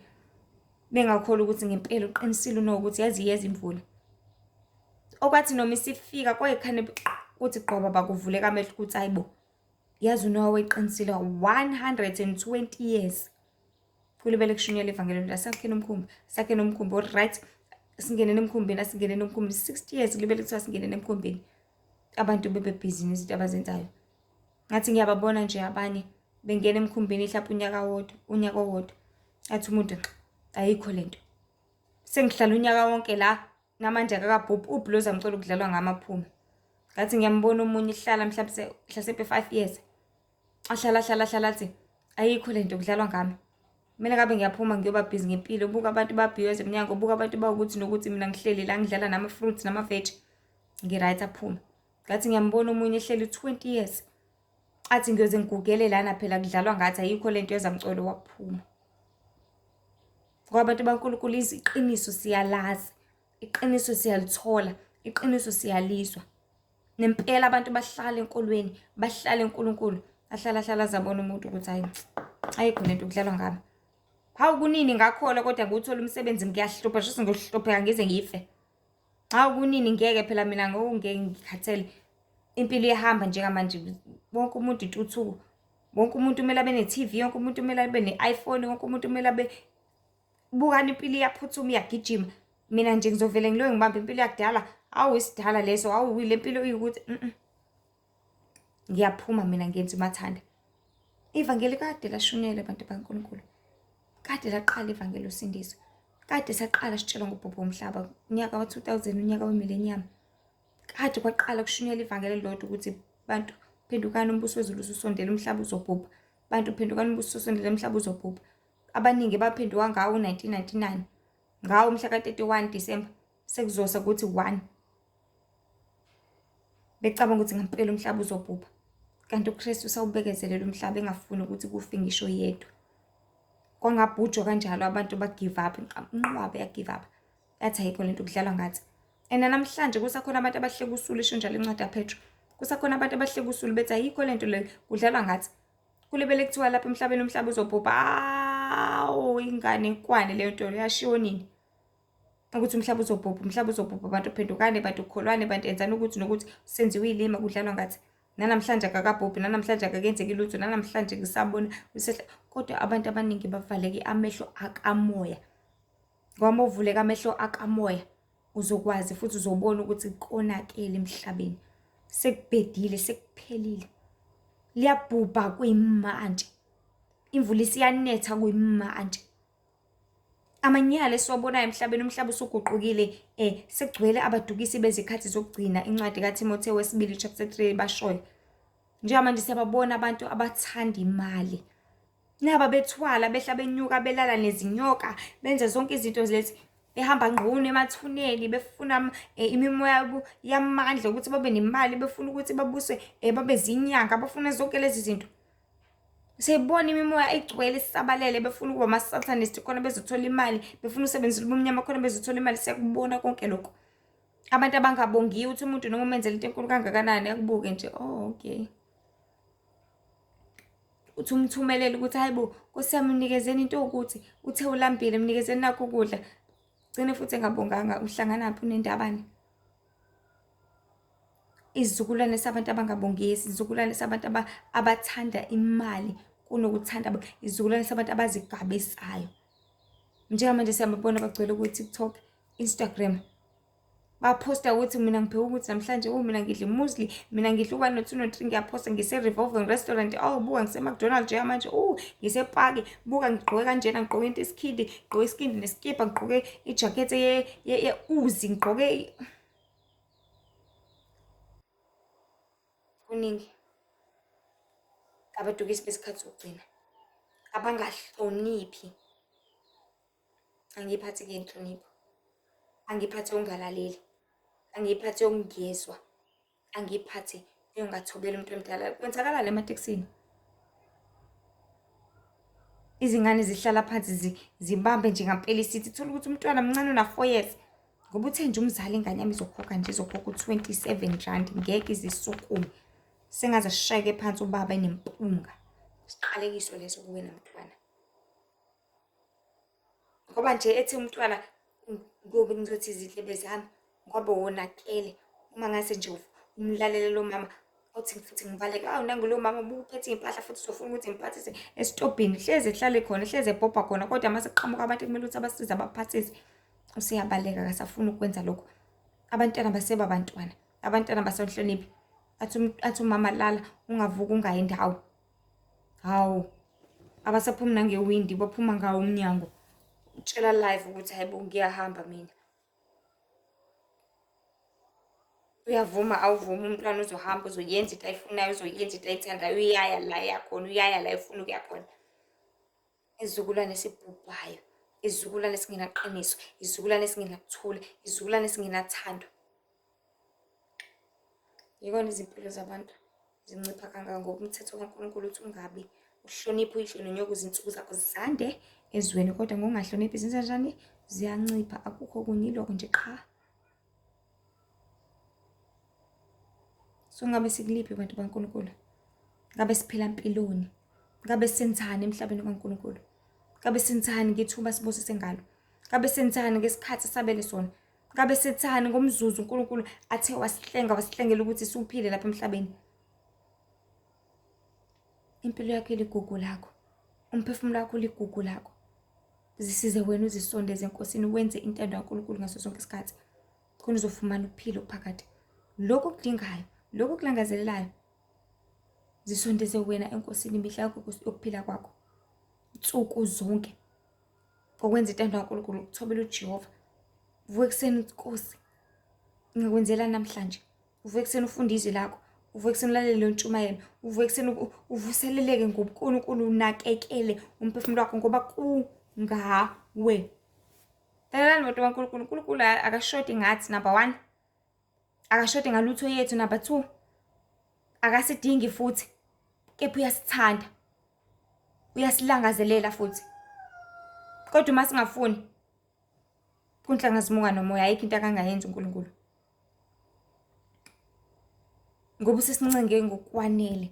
[SPEAKER 1] Bengakholwa ukuthi ngempela uqinisile uNowa ukuthi yazi iyeza imvula. Okwathi noma isifika kwayikhane kuthi qoba bakuvuleka amehlo ukuthi hayibo yazi uNowa wayeqinisile 120 years. Kulibele kushunyelwa ivangeli asakheni umkhumbi, sakheni umkhumbi all-right singeneni emkhumbini asingeneni emkhumbini 60 years kulibele kuthiwa singeneni emkhumbini. Abantu bebe busy nezinto abazenzayo. Ngathi ngiyababona nje abanye bengena emkhumbini mhlawumbe unyaka wodwa, unyaka owodwa. Athi umuntu ayikho lento. Sengihlala unyaka wonke la namanje akakabhubhi uphi lo zamcolo kudlalwa ngamaphume. Ngathi ngiyambona omunye ihlala mhlawumbe mhlasimpe 5 years. Ahlala ahlala ahlala athi ayikho lento kudlalwa ngami. Kumele ngabe ngiyaphuma ngiyoba busy ngempilo, buka abantu babhiyoza emnyango, buka abantu bawukuthi nokuthi mina ngihleli la ngidlala nama-fruits nama-veg. Ngi-right aphume. Ngathi ngiyambona omunye ehleli 20 years. Athi ngiyoze ngigugele lana phela kudlalwa ngathi ayikho lento yezamcolo waphuma. Ngoba abantu baNkulunkulu iqiniso siyalazi, iqiniso siyalithola, iqiniso siyalizwa. Nempela abantu bahlala enkolweni, bahlala eNkulunkulu. Ahlala ahlala azabona umuntu ukuthi hayi ayikho lento kudlalwa ngami. Hawu kunini ngakholwa kodwa ngiwuthola umsebenzi ngiyahlupha shuthi ngiyohlupheka ngize ngife. Hawu kunini ngeke phela mina ngeke ngikhathele. Impilo iyahamba njengamanje wonke umuntu intuthuko. Wonke umuntu kumele abe ne-T_V, wonke umuntu kumele abe ne-iPhone, wonke umuntu kumele abe bukani impilo iyaphuthuma iyagijima. Mina nje ngizovele ngiloke ngibambe impilo yakudala. Hawu isidala leso, hawu le mpilo iwukuthi Ngiyaphuma mina ngenza umathanda. Ivangeli kade lashunyayelwa abantu bakaNkulunkulu. Kade laqala ivangeli losindiso. Kade saqala sitshelwa ngobhubho womhlaba unyaka wa-2000 unyaka wemillennium. Kade kwaqala kushunyayelwa ivangeli elilodwa ukuthi bantu phendukani umbuso wezulu ususondele umhlaba uzobhubha. Bantu phendukani umbuso ususondele umhlaba uzobhubha. Abaningi baphenduka ngawo 1999 ngawo mhla ka-31 December sekuzosa kuthi 1 becabanga ukuthi ngempela umhlaba uzobhubha kanti uKristu usawubekezelela umhlaba engafuni ukuthi kufe ngisho yedwa. Kwangabhujwa kanjalo abantu ba-give up, inqwaba ya-give up. Yathi ayikho lento kudlalwa ngathi. And namhlanje kusakhona abantu abahleka usulu isho njalo incwadi yaPetro. Kusakhona abantu abahleka usulu bethi ayikho lento le kudlalwa ngathi. Kulibele kuthiwa lapha emhlabeni umhlaba uzobhubha. Awu ingane kwane leyo nto yashiwo nini? Ukuthi umhlaba uzobhubha, umhlaba uzobhubha abantu phendukani, bantu kholwane, bantu enzani ukuthi nokuthi senziwe ilima kudlalwa ngathi. Nanamhlanje akakabhubhi, nanamhlanje akakenzeki lutho, nanamhlanje ngisabona usehla. Kodwa abantu abaningi bavaleke amehlo akamoya. Ngoba uma uvuleka amehlo akamoya uzokwazi futhi uzobona ukuthi konakele emhlabeni. Sekubhedile, sekuphelile. Liyabhubha kuyimanje. Imvula isiyanetha kuyimanje. Amanyala esiwabonayo emhlabeni, umhlaba usuguqukile sekugcwele abadukisi bezikhathi zokugcina, incwadi kaThimothewu wesibili chapter 3 bashoyo. Njengamanje siyababona abantu abathanda imali. Naba bethwala behla benyuka belala nezinyoka benza zonke izinto lezi. Behamba ngqunu emathuneni befuna imimoya yamandla ukuthi babe nemali, befuna ukuthi babuse babe zinyanga, bafuna zonke lezi zinto. Siyibona imimoya igcwele isabalele, befuna ukuba ama-satanist khona bezothola imali, befuna usebenzisa ubumnyama khona bezothola imali. Siyakubona konke lokho. Abantu abangabongiyo, uthi umuntu noma umenzela into enkulu kangakanani akubuke nje, oh okay. Uthi umthumelele ukuthi hayi bo, Nkosi yami mnikezeni into ewukuthi, uthe ulambile mnikezeni nakho ukudla. Gcine futhi engabonganga, uhlanganaphi unendabani? Isizukulwane sabantu abangabongiyo, isizukulwane sabantu abathanda imali kunokuthanda, isizukulwane sabantu abazigabisayo. Njengamanje siyababona bagcwele ku-TikTok, Instagram. Baphosta ukuthi mina ngiphiwe ukuthi namhlanje, oh mina ngidla imusli, mina ngidla u-one no-two no-three, ngiyaphosta ngise-revolving restaurant, oh buka ngise-McDonald njengamanje, oh ngisepaki, buka ngigqoke kanjena, ngigqoke into esikhindi, ngigqoke isikhindi nesikibha, ngigqoke ijakethe ye-uzi, ngigqoke kuningi. Abadukisi besikhathi sokugcina abangahloniphi. Angiyiphathi-ke inhlonipho, angiyiphathi yokungalaleli, angiyiphathi yokungezwa, angiyiphathi yokungathobeli umuntu omdala. Kwenzakalani ematekisini? Izingane zihlala phansi zibambe nje ngampela isithi, uthole ukuthi umntwana mncane una-four years. Ngoba uthe nje umzali ingane yami izokhokha nje, izokhokha u-27 rand, ngeke ize isukume. Sengaze ashayeke phansi ubaba enempunga. Isiqalekiso leso kuwena mntwana. Ngoba nje ethi umntwana kubi ngizothi izindlebe zami ngoba wonakele. Uma ngase nje umlalele lo mama othi futhi ngibaleke, awu nangu lo mama ubuphethe iy'mpahla futhi uzofuna ukuthi ngiphathise esitobhini. Hlezi ehlale khona, hlezi ebhobha khona, kodwa uma sekuqhamuka abantu ekumele ukuthi abasize abaphathise, useyabaleka akasafuni ukwenza lokho. Abantwana baseba bantwana, abantwana basenhloniphi. Athi athi umama lala, ungavuki ungayi ndawo. Hawu, abasaphumi nangewindi, baphuma ngawo umnyango. Utshela live ukuthi hayi bo ngiyahamba mina. Uyavuma awuvumi umntwana uzohamba uzoyenza into ayifunayo, uzoyenza into ayithandayo, uyaya la eya khona, uyaya la efuna ukuya khona. Isizukulwane esibhubhayo, isizukulwane esingenaqiniso, isizukulwane esingenakuthula, isizukulwane esingenathando. Yikona izimpilo zabantu zincipha kangaka ngoba umthetho kaNkulunkulu uthi ungabi uhloniphe uyihlo nonyoko izinsuku zakho zande ezweni, kodwa ngokungahloniphi zenza njani? Ziyancipha, akukho okunye iloko nje qha. So ngabe sikuliphi bantu baNkulunkulu? Ngabe siphila mpiloni? Ngabe senzani emhlabeni kaNkulunkulu? Ngabe senzani ngethuba sibusise ngalo? Ngabe senzani ngesikhathi sabele sona? Ngabe sethani ngomzuzu uNkulunkulu athe wasihlenga, wasihlengela ukuthi siwuphile lapha emhlabeni? Impilo yakho iligugu lakho, umphefumulo wakho uligugu lakho. Zisize wena uzisondeze eNkosini, wenze intando kaNkulunkulu ngaso sonke isikhathi, khona uzofumana ukuphila okuphakade. Lokhu okudingayo, lokhu okulangazelelayo, zisondeze wena eNkosini imihla yakho yokuphila kwakho, nsuku zonke. Ngokwenza intando kaNkulunkulu, ukuthobela uJehova. Vuka ekuseni uthi, Nkosi, ngikwenzela namhlanje. Uvuke ekuseni ufunde izwi lakho. Uvuke ekuseni ulalele leyo ntshumayelo. Uvuke ekuseni uvuseleleke ngobuNkulunkulu, unakekele umphefumulo wakho ngoba kungawe. Lalelani bantu baNkulunkulu, uNkulunkulu akashodi ngathi, number one. Akashodi ngalutho yethu, number two. Akasidingi futhi, kepha uyasithanda. Uyasilangazelela futhi. Kodwa uma singafuni, kunhlanga zimuka nomoya, ayikho into akangayenza uNkulunkulu. Ngoba usesincenge ngokwanele.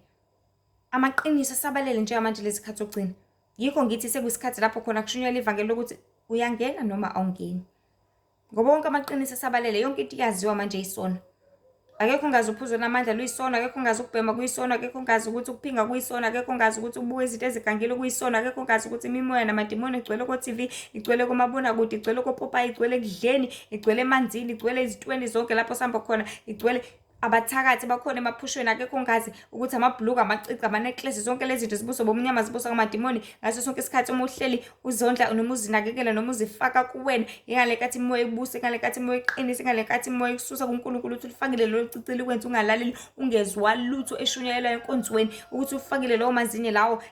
[SPEAKER 1] Amaqiniso asabalele njengamanje lezi khathi zokugcina. Yikho ngithi sekuyisikhathi lapho khona kushunyayelwa ivangeli lokuthi uyangena noma awungeni. Ngoba wonke amaqiniso asabalele, yonke into iyaziwa manje isono. Akekho ongazi uphuzo namandla luyisono, akekho ongazi ukubhema kuyisono, akekho ongazi ukuthi ukuphinga kuyisono, akekho ongazi ukuthi ukubuka izinto ezigangile kuyisono, akekho ongazi ukuthi imimoya namadimoni igcwele ko-TV, igcwele komabonakude, igcwele kopopayi, igcwele ekudleni, igcwele emanzini, igcwele ezitweni zonke lapho sihamba khona, igcwele. Abathakathi bakhona emaphushweni, akekho ongazi ukuthi amabhuluku, amacici, amanekilesi, zonke lezi zinto zibuswa bomnyama, zibuswa ngamadimoni. Ngaso sonke isikhathi uma uhleli uzondla noma uzinakekela noma uzifaka kuwena, ingale nkathi imoya ikubuse, ingale nkathi imoya iqinise, ingale nkathi imoya ikususa kuNkulunkulu, ukuthi ulifakile lelo cici likwenza ungalaleli, ungezwa lutho eshunyayelwa enkonzweni, ukuthi ufakile lawo mazinye lawo,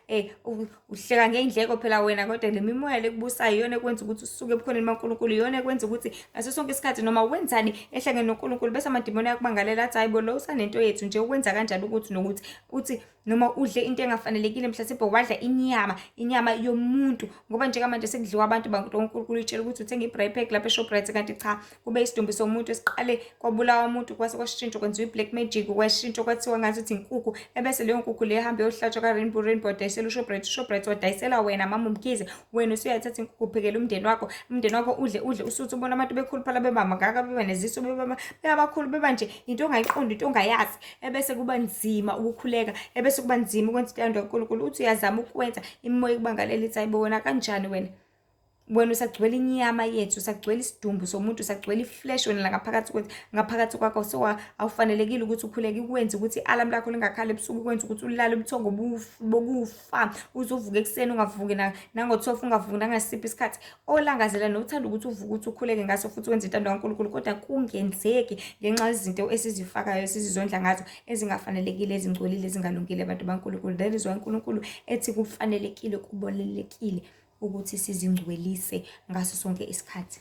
[SPEAKER 1] uhleka ngey'ndleko phela wena, kodwa le mimoya lekubusayo iyona ekwenza ukuthi usuke ebukhoneni baNkulunkulu, iyona ekwenza ukuthi ngaso sonke isikhathi noma wenzani ehlangene noNkulunkulu, bese amadimoni ayakumangalela athi, hayi bo, lo usanento yethu nje, ukwenza kanjani ukuthi nokuthi, uthi noma udle into engafanelekile, mhlasimpe wadla inyama, inyama yomuntu, ngoba njengamanje sekudliwa abantu baNkulunkulu. Itshela ukuthi uthenga i-braai pack lapha eShoprite, kanti cha, kube isidumbu somuntu esiqale kwabulawa umuntu, kwase kwashintshwa kwenziwa i-black magic, kwashintshwa kwathiwa ngathi inkukhu, ebese leyo nkukhu leyo ihambe yohlatshwa ka-Rainbow, Rainbow wadayisela uShoprite, uShoprite wadayisela wena mama uMkhize, wena usuyathatha inkukhu uphekela umndeni wakho, umndeni wakho udle udle, usuthi ubona abantu bekhuluphala beba mangaka, beba nezisu, beba bakhulu, beba nje into ongayiqondi, into ongayazi, ebese kuba nzima ukukhuleka, ebese kuba nzima ukwenza intando kaNkulunkulu. Uthi uyazama ukwenza, imimoya ikubangalela ithi, hayibo wena kanjani wena, wena usagcwele inyama yethu, usagcwele isidumbu somuntu, usagcwele i-flesh wena la ngaphakathi kwethu, ngaphakathi kwakho, so awufanelekile ukuthi ukhuleke. Ikwenze ukuthi i-alarm lakho lingakhala ebusuku, ikwenze ukuthi ulale ubuthongo bokufa, uze uvuke ekuseni, ungavuki nango-12, ungavuki nangasiphi isikhathi olangazela nothanda ukuthi uvuke ukuthi ukhuleke ngaso futhi wenze intando kaNkulunkulu, kodwa kungenzeki ngenxa yezinto esizifakayo, esizizondla ngazo, ezingafanelekile, ezingcolile, ezingalungile, abantu baNkulunkulu. That is why uNkulunkulu ethi kufanelekile, kubalulekile ukuthi sizingcwelise ngaso sonke isikhathi.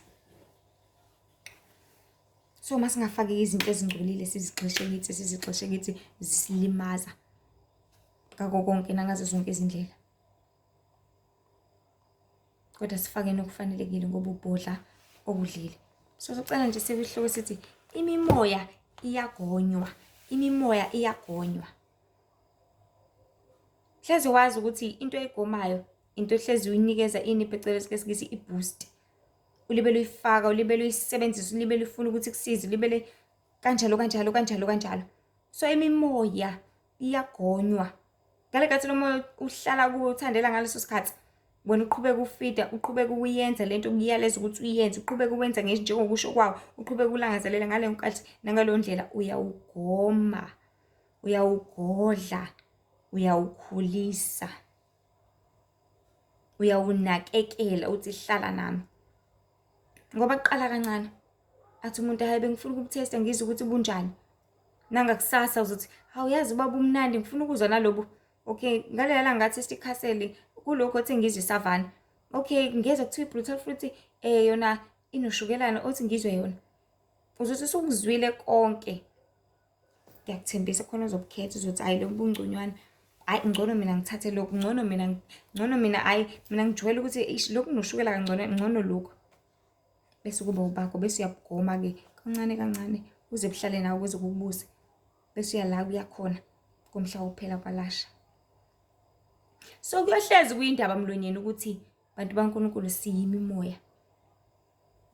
[SPEAKER 1] So uma singafaki izinto ezingcolile, sizigxishe kithi, sizigxishe kithi, zisilimaza ngako konke nangazo zonke izindlela, kodwa sifake nokufanelekile, ngoba ubhodla okudlile. So sicela nje sikuhloko sithi imimoya iyagonywa, imimoya iyagonywa. Hlezi wazi ukuthi into egomayo, into ehlezi uyinikeza ini, phecelezi kesikithi i-boost, ulibele uyifaka, ulibele uyisebenzisa, ulibele ufuna ukuthi kusize, ulibele kanjalo kanjalo kanjalo kanjalo. So imimoya iyagonywa. Ngale nkathi lo moya uhlala kuwe, uthandela ngaleso sikhathi, wena uqhubeka ufida, uqhubeka uyenza lento okuyaleza ukuthi uyenze, uqhubeka uwenza njengokusho kwawo, uqhubeka ulangazelela ngaleyo nkathi nangaleyo ndlela, uyawugoma, uyawugodla, uyawukhulisa, uyawunakekela, uthi hlala nami. Ngoba kuqala kancane, athi umuntu, hayi, bengifuna ukubuthesta ngizwe ukuthi bunjani. Nangakusasa uzothi, hawu, yazi ubaba umnandi, ngifuna ukuzwa nalobu. Okay, ngalela langa ngathesta ikhaseli, kulokhu othi ngizwe isavana. Okay, ngezwa kuthiwa i-brutal fruit yona inoshukelana, othi ngizwe yona. Uzothi usukuzwile konke, ngiyakuthembisa khona uzobukhetha, uzothi hhayi, lobu bungconywana, hhayi, ngcono mina ngithathe lokhu, ngcono mina, ngcono mina, hhayi, mina ngijwayele ukuthi eish, lokhu kunoshukela kangcono, ngcono lokhu. Bese kuba ubakho, bese uyabugoma-ke kancane kancane, uze buhlale nawe kuze kukubuse, bese uya la kuya khona komhla wokuphela kwalasha. So kuyohlezi kuyindaba mlonyeni ukuthi bantu baNkulunkulu siyimimoya.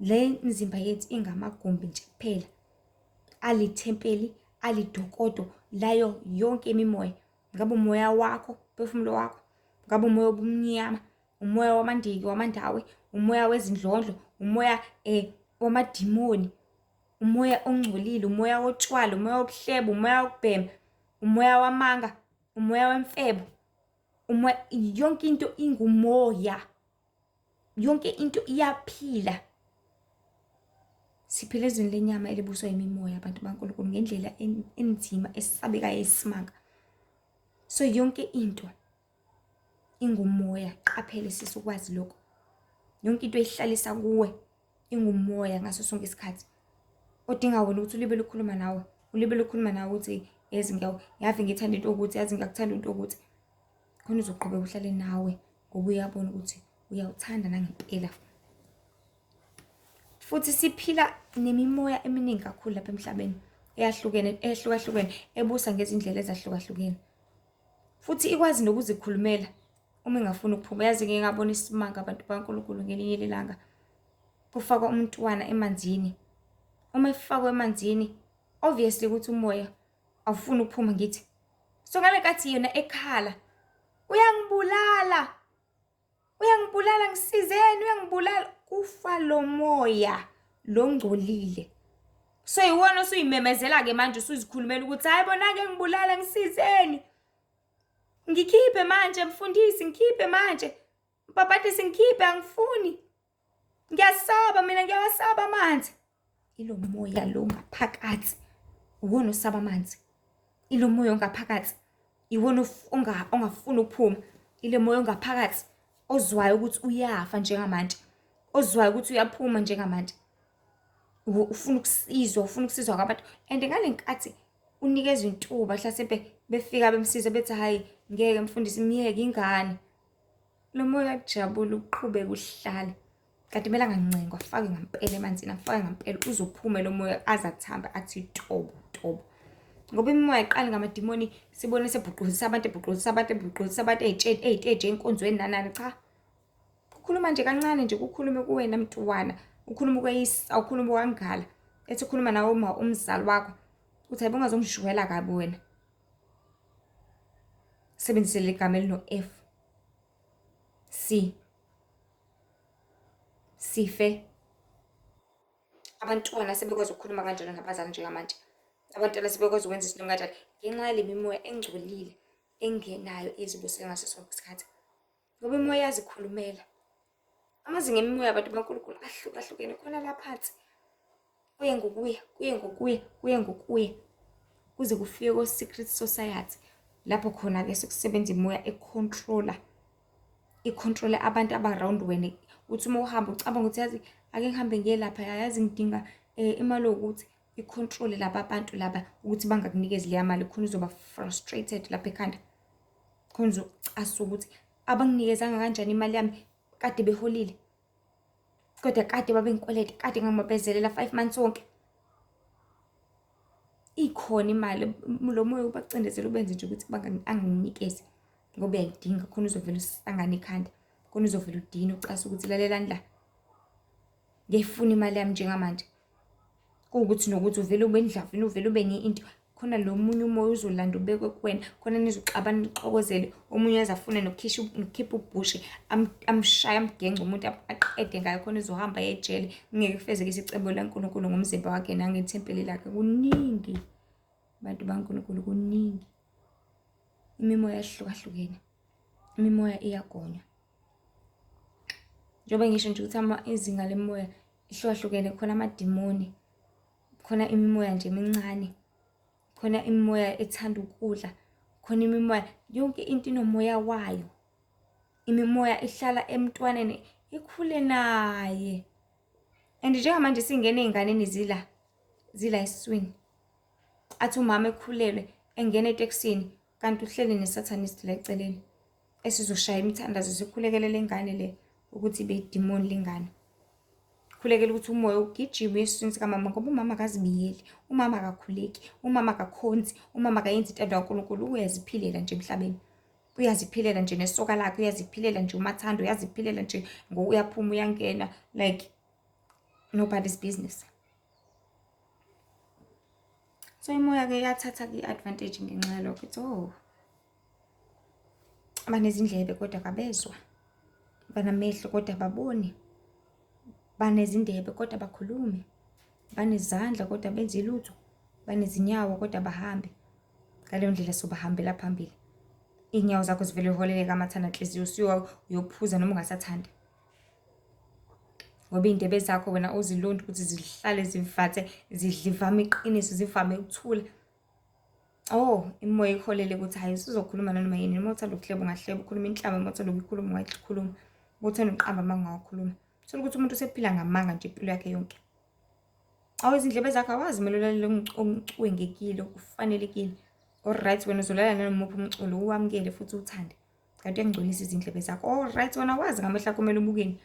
[SPEAKER 1] Le mizimba yethu ingamagumbi nje kuphela, alithempeli, alidokodo layo yonke imimoya. Ngabe umoya wakho, umphefumulo wakho, ngabe umoya obumnyama, umoya wamandiki, wamandawe, umoya wezindlondlo, umoya wamadimoni, umoya ongcolile, umoya wotshwala, umoya wokuhleba, umoya wokubhema, umoya wamanga, umoya wemfebo, umoya, yonke into ingumoya, yonke into iyaphila. Siphila ezweni lenyama elibuswa imimoya, abantu baNkulunkulu, ngendlela enzima, esabekayo, eyisimanga. So yonke into ingumoya, qaphele sisi ukwazi lokho. Yonke into ehlalisa kuwe ingumoya ngaso sonke isikhathi. Odinga wena ukuthi ulibele ukhuluma nawe, ulibele ukhuluma nawe ukuthi yazi ngiyave ngithanda into yokuthi, yazi ngiyakuthanda into yokuthi. Khona uzoqhubeka uhlale nawe ngoba uyabona ukuthi uyawuthanda nangempela. Futhi siphila nemimoya eminingi kakhulu lapha emhlabeni, eyahlukene, ehlukahlukene, ebusa ngezindlela ezahlukahlukene. Futhi ikwazi nokuzikhulumela uma ingafuni ukuphuma. Yazi ngike ngabona isimanga, abantu baNkulunkulu, ngelinye ilanga. Kufakwa umntwana emanzini. Uma efakwa emanzini, obviously ukuthi umoya awufuni ukuphuma, ngithi. So ngale nkathi yena ekhala, uyangibulala, uyangibulala, ngisizeni, uyangibulala. Kufa lo moya lo ngcolile. So iwona osuyimemezela-ke manje usuzikhulumela ukuthi hhayi bona-ke ngibulala ngisizeni. Ngikhiphe manje mfundisi, ngikhiphe manje. Mbhabhadisi ngikhiphe angifuni. Ngiyasaba mina ngiyawasaba amanzi. Ilo moya lo ngaphakathi uwona osaba amanzi. Ilo moya ongaphakathi iwona ongafuni ukuphuma. Ile moya ongaphakathi ozwayo ukuthi uyafa njengamanje. Ozwayo ukuthi uyaphuma njengamanje. Ufuna ukusizwa, ufuna ukusizwa kwabantu. And ngale nkathi unikezwa intuba hlasimpe befika bemsiza bethi hhayi ngeke mfundisi myeke ingane. Lo moya uyajabula uqhubeke uhlale. Kanti kumele angancengwa afake ngampela emanzini, afake ngampela uzophume lo moya aze athambe athi tobo tobo. Ngoba imimoya iqale ngamadimoni sibone sebhuquzisa abantu, ebhuquzisa abantu, ebhuquzisa abantu ey'tsheni, ey'teji, ey'nkonzweni nanani. Cha, kukhuluma nje kancane nje kukhulume kuwena mntwana, ukhuluma ukweyisa, ukhuluma ukwangala. Ethi ukhuluma nawe uma umzali wakho, uthi hayibo ungazongishwela kabi wena. Sebenzise leli gama elino-F, C, sife. Abantwana sebekwazi ukukhuluma kanjalo nabazali njengamanje. Abantwana sebekwazi ukwenza izinto kanjalo ngenxa yale mimoya engcolile engenayo ezibusela ngaso sonke isikhathi. Ngoba imimoya iyazikhulumela. Amazinga emimoya abantu baNkulunkulu ahlukahlukene khona la phansi. Kuye ngokuya, kuye ngokuya, kuye ngokuya kuze kufike ko-secret society lapho khona-ke sekusebenza imoya ekhontrola ikhontrole abantu aba-round wena. Uthi uma uhamba ucabanga ukuthi yazi ake ngihambe ngiye laphaya yazi ngidinga imali ewukuthi ikhontrole laba bantu laba ukuthi bangakunikezi leya mali khona uzoba frustrated lapha ekhanda. Khona uzocasuka ukuthi abanginikezanga kanjani imali yami kade beholile. Kodwa kade babengikweleta, kade ngangibabezelela 5 months wonke. Ikhona imali, lo moya ubacindezela ubenze nje ukuthi anginikeze ngoba uyayidinga khona uzovele usangane ikhanda, khona uzovele udine ucasuke ukuthi lalelani la, ngiyayifuna imali yami njengamanje. Kuwukuthi nokuthi uvele ube endlavini, uvele ube enye into. Khona lo munye umoya uzolanda ubekwe kuwena, khona nizoxabana nixokozele, omunye aze afune nokukhisha nokukhipha ubhushi amshaye amgence umuntu aqede ngayo, khona uzohamba aye ejele. Kungeke kufezeke isicebo laNkulunkulu ngomzimba wakhe nangethempeli lakhe. Kuningi bantu baNkulunkulu, kuningi. Imimoya ehlukahlukene, imimoya iyagonywa. Njengoba ngisho nje ukuthi izinga lemimoya ihlukahlukene, khona amadimoni, khona imimoya nje emincane, khona imimoya ethanda ukudla, khona imimoya, yonke into inomoya wayo. Imimoya ihlala emntwaneni ikhule naye. And njengamanje singena ey'nganeni zila, zila esiswini. Athi umama ekhulelwe engena etekisini kanti uhleli ne-satanist la eceleni esizoshaya imithandazo sikhulekele le ngane le ukuthi ibe idimoni lengane. Khulekela ukuthi umoya ugijime uye esiswini sikamama ngoba umama akazibiyeli, umama akakhuleki, umama akakhonzi, umama akayenzi intando kaNkulunkulu, uyaziphilela nje emhlabeni. Uyaziphilela nje nesoka lakhe, uyaziphilela nje umathando, uyaziphilela nje uyaphuma uyangena like nobody's business. So imoya-ke iyathatha-ke i-advantage ngenxa yalokho, ithi oh, banezindlebe kodwa kabezwa, banamehlo kodwa ababoni, banezindebe kodwa abakhulumi, banezandla kodwa abenzi lutho, banezinyawo kodwa abahambi. Ngaleyo ndlela sobahambela phambili. Iy'nyawo zakho zivele ziholeleke amathanda nhliziyo usuya uyophuza noma ungasathandi. Ngoba iy'ndebe zakho wena ozilondi ukuthi zihlale zivathe zidlivame iqiniso zivame ukuthula. Oh, imimoya iholele ukuthi hhayi usuzokhuluma nanoma yini. Uma uthanda ukuhleba ungahleba, ukhuluma inhlamba, uma uthanda ukuyikhuluma ungayikhuluma. Uma uthanda ukuqamba amanga ungawakhuluma. Uthole ukuthi umuntu usephila ngamanga nje impilo yakhe yonke. Awu izindlebe zakho awazi kumele ulalele okucwengekile, okufanelekile. Alright wena uzolalela nanoma uphi umculo uwamukele futhi uwuthande. Kanti uyangcolisa izindlebe zakho. Alright wena wazi ngamehlo akho kumele ubukeni.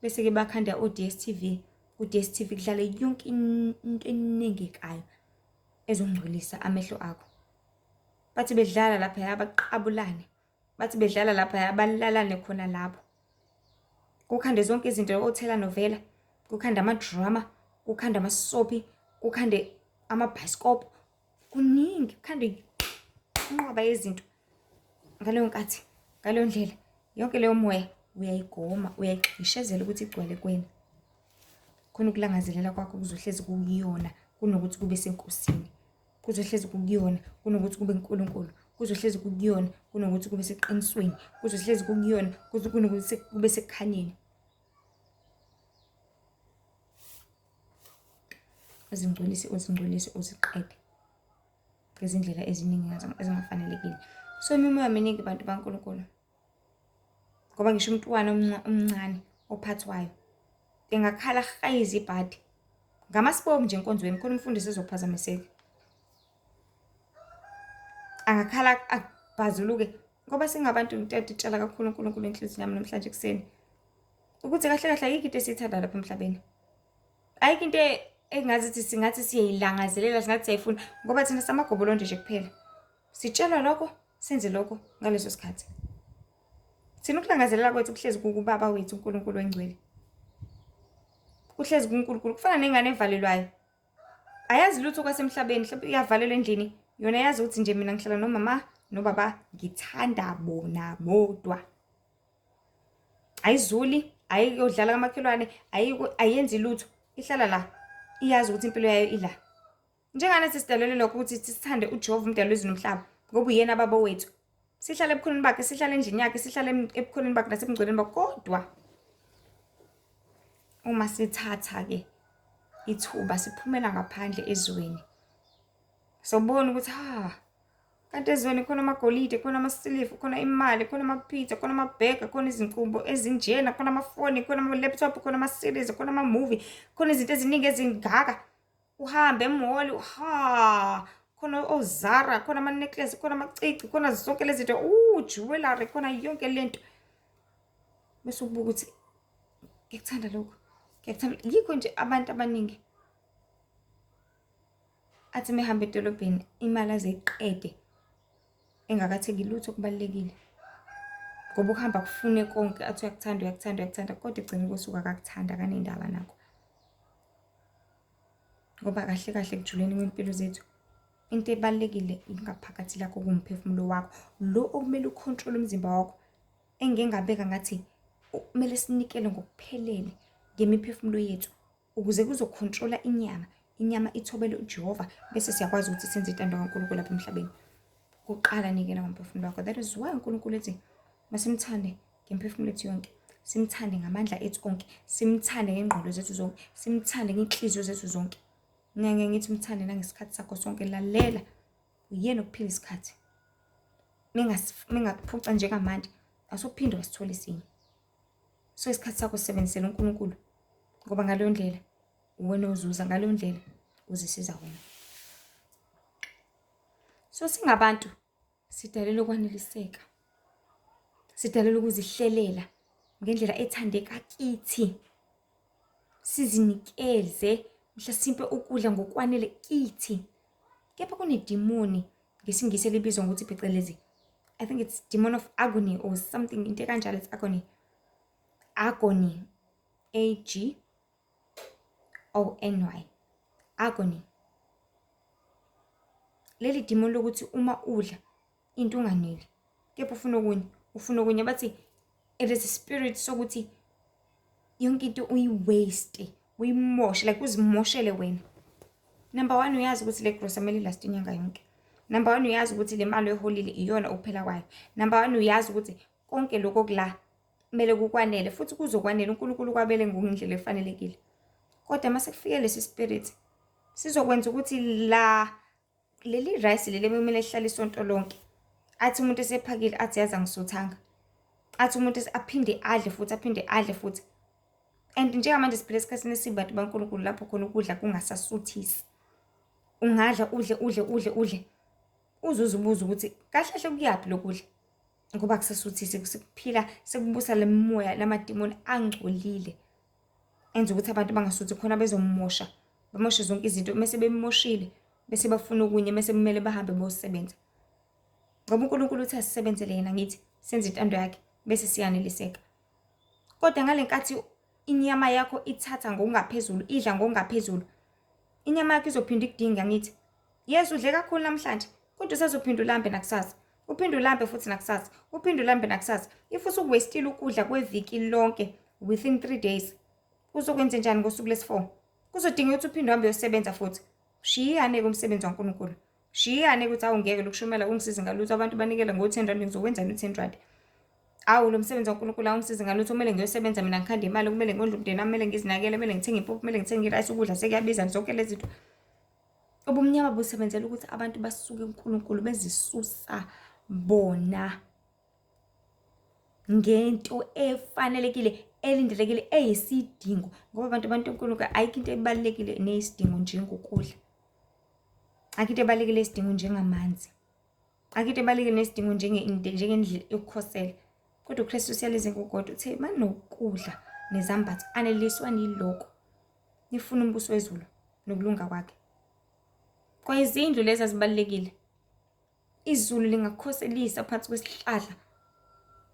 [SPEAKER 1] Bese-ke bakhanda o-D_S_T_V. Ku-D_S_T_V kudlala yonke into enengekayo ezongcolisa amehlo akho. Bathi bedlala laphaya baqabulane, bathi bedlala laphaya balalane khona lapho. Kukhande zonke izinto othela novela, kukhande ama-drama, kukhande ama-soapie, kukhande amabhayisikobho, kuningi, kukhande inqwaba yezinto. Ngaleyo nkathi, ngaleyo ndlela, yonke leyo moya uyayigoma, uyayigxishezela ukuthi igcwale kuwena. Khona ukulangazelela kwakho kuzohlezi kuyiyona, kunokuthi kube senkosini. Kuzohlezi kukuyona kunokuthi kube kuNkulunkulu. Kuzohlezi kukuyona kunokuthi kube seqinisweni. Kuzohlezi kukuyona kunokuthi kube sekukhanyeni. Uzingcolise, uzingcolise, uziqede ngezindlela eziningi ezingafanelekile. So imimoya miningi bantu baNkulunkulu. Ngoba ngisho umntwana omncane ophathwayo engakhala ahayize ibhadi ngamasibomu nje enkonzweni khona umfundisi ezophazamiseka. Angakhala abhazuluke ngoba singabantu ngitete tshela kakhulu uNkulunkulu enhliziyweni yami namhlanje ekuseni ukuthi kahle kahle ayikho into esiyithanda lapha emhlabeni. Ayikho into engazithi singathi siyayilangazelela singathi siyayifuna ngoba thina samagobolondo nje kuphela. Sitshelwa lokho senze lokho ngaleso sikhathi. Thina ukulangazelela kwethu kuhlezi kukubaba wethu uNkulunkulu engcwele. Kuhlezi kuNkulunkulu kufana nengane evalelwayo. Ayazi lutho kwasemhlabeni, mhlawumbe iyavalelwa endlini. Yona yazi ukuthi nje mina ngihlala nomama nobaba ngithanda bona bodwa. Ayizuli, ayiyodlala kamakhelwane, ayenzi lutho. Ihlala la. Iyazi ukuthi impilo yayo ila. Njenganathi sidalelwe lokho ukuthi sithande uJehova umdali wezulu nomhlaba ngoba uyena baba wethu. Sihlale ebukhoneni bakhe, sihlale endlini yakhe, sihlale ebukhoneni bakhe nasebungcweleni bakhe. Kodwa uma sithatha-ke ithuba siphumela ngaphandle ezweni, sobona ukuthi ha kanti ezweni khona amagolide, khona amasiliva, khona imali, khona ama-pizza, khona amabhega, khona izinqubo ezinjena, khona amafoni, khona ama-laptop, khona ama-series, khona ama-movie, khona izinto eziningi ezingaka. Uhambe emall, ha khona oZara, khona ama-necklace, khona amacici, khona zonke lezi zinto, jewelry, khona yonke lento. Bese ubuka ukuthi ngiyakuthanda lokhu, ngiyakuthanda. Yikho nje abantu abaningi athi mehamba edolobheni imali aze ayiqede engakathengi lutho okubalulekile. Ngoba ukuhamba kufune konke athi uyakuthanda, uyakuthanda, uyakuthanda kodwa ekugcineni kosuku akakuthandi akanendaba nakho. Ngoba kahle kahle ekujuleni kwempilo zethu into ebalulekile ingaphakathi lakho kuwumphefumulo wakho lo okumele ukhontrole umzimba wakho. Engike ngabeka ngathi kumele sinikele ngokuphelele ngemiphefumulo yethu ukuze kuzokhontrola inyama, inyama ithobele uJehova bese siyakwazi ukuthi senze intando kaNkulunkulu lapha emhlabeni. Kuqala nikela ngomphefumulo wakho. That is why uNkulunkulu ethi masimthande ngemphefumulo yethu yonke, simthande ngamandla ethu onke, simthande ngengqondo zethu zonke, simthande ngey'nhliziyo zethu zonke. Ngeke ngithi umthande nangesikhathi sakho sonke, lalela uyena okuphila isikhathi. Mengakuphuca njengamanje awusophinde wasithola esinye. So isikhathi sakho sisebenzisele uNkulunkulu ngoba ngaleyo ndlela uwena ozuza, ngaleyo ndlela uzisiza wena. So singabantu sidalelwe ukwaneliseka, sidalelwe ukuzihlelela ngendlela ethandeka kithi, sizinikeze mhlasimpe ukudla ngokwanele kithi. Kepha kunedimoni ngesiNgisi elibizwa ngokuthi phecelezi, I think it's demon of agony or something, into ekanjalo, it's agony. Agony, A G O N Y, agony. Leli demon lokuthi uma udla into unganeli, kepha ufuna okunye, ufuna okunye, bathi it is a spirit sokuthi yonke into uyi-waste, uyimoshe, like uzimoshele wena. Number one, uyazi ukuthi le grocery kumele ilast inyanga yonke. Number one, uyazi ukuthi le mali oyiholile iyona okuphela kwayo. Number one, uyazi ukuthi konke lokho okula kumele kukwanele futhi kuzokwanela, uNkulunkulu kwabele ngendlela efanelekile. Kodwa uma sekufike lesi spirit sizokwenza ukuthi la leli rice leli ebekumele lihlale isonto lonke, athi umuntu esephakile athi yazi angisuthanga, athi umuntu aphinde adle futhi, aphinde adle futhi. And njengamanje siphila esikhathini esibi bantu baNkulunkulu lapho khona ukudla kungasasuthisi. Ungadla udle udle udle udle uze uzibuze ukuthi kahle kahle kuyaphi lokudla, ngoba akusasuthisi, sekuphila sekubusa le moya lamadimoni angcolile enza ukuthi abantu bangasuthi khona bezomosha, bamoshe zonke izinto mese bemoshile bese bafuna okunye mese kumele bahambe bosebenza. Ngoba uNkulunkulu uthi asisebenzele yena, ngithi senze intando yakhe bese siyaneliseka. Kodwa ngale nkathi inyama yakho ithatha ngokungaphezulu, idla ngokungaphezulu, inyama yakho izophinda ikudinga, ngithi yes udle kakhulu namhlanje kodwa usazophinda ulambe nakusasa, uphinde ulambe futhi nakusasa, uphinde ulambe nakusasa. If usukuwestile ukudla kweviki lonke within 3 days, uzokwenze njani ngosuku lesi-4? Kuzodingeka ukuthi uphinde uhambe uyosebenza futhi. Shiyane-ke umsebenzi waNkulunkulu. Shiyane ukuthi awu ngeke lokushumela kungisize ngalutho, abantu banikela ngo-ten rand, ngizokwenzani u-ten rand? Awu lo msebenzi waNkulunkulu awungisizi ngalutho, kumele ngiyosebenza mina ngikhande imali, kumele ngondle umndeni wami, kumele ngizinakele, kumele ngithenge impuphu, kumele ngithenge irayisi, ukudla sekuyabiza, zonke lezi zinto. Ubumnyama busebenzela ukuthi abantu basuke kuNkulunkulu bezisusa bona ngento efanelekile elindelekile eyisidingo ngoba abantu abantu uNkulunkulu ayikho into ebalulekile neyisidingo njengokudla. Ayikho into ebalulekile eyisidingo njengamanzi. Ayikho into ebalulekile nesidingo njengendlela yokukhosela. Kodwa uKristu usiyaleze ngokodwa uthe manokudla nezambatho aneliswa nilokho. Nifuna umbuso wezulu nokulunga kwakhe. Kwayizindlu lezi azibalulekile. Izulu lingakukhoselisa phansi kwesihlahla.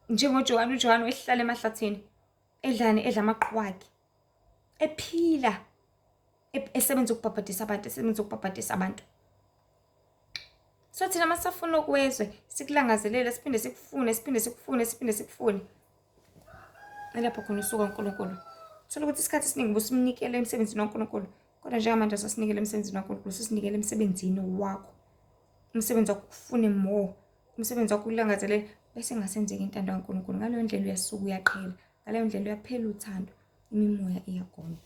[SPEAKER 1] NjengoJohane, uJohane wehlala emahlathini edlani edla amaqhwakhe. Ephila esebenza ukubhabhadisa abantu, esebenza ukubhabhadisa abantu. So thina masafuna okwezwe sikulangazelele siphinde sikufune siphinde sikufune siphinde sikufune. Elapho khona usuku kaNkulunkulu. Thola ukuthi isikhathi esiningi busimnikele emsebenzini waNkulunkulu. Kodwa njengamanje asasinikele emsebenzini waNkulunkulu, sisinikele emsebenzini wakho. Umsebenzi wakho ufune more. Umsebenzi wakho ulangazelele bese ingasenzeki intando kaNkulunkulu. Ngaleyo ndlela uyasuka uyaqhela. Ngaleyo ndlela uyaphela uthando. Imimoya iyagonywa.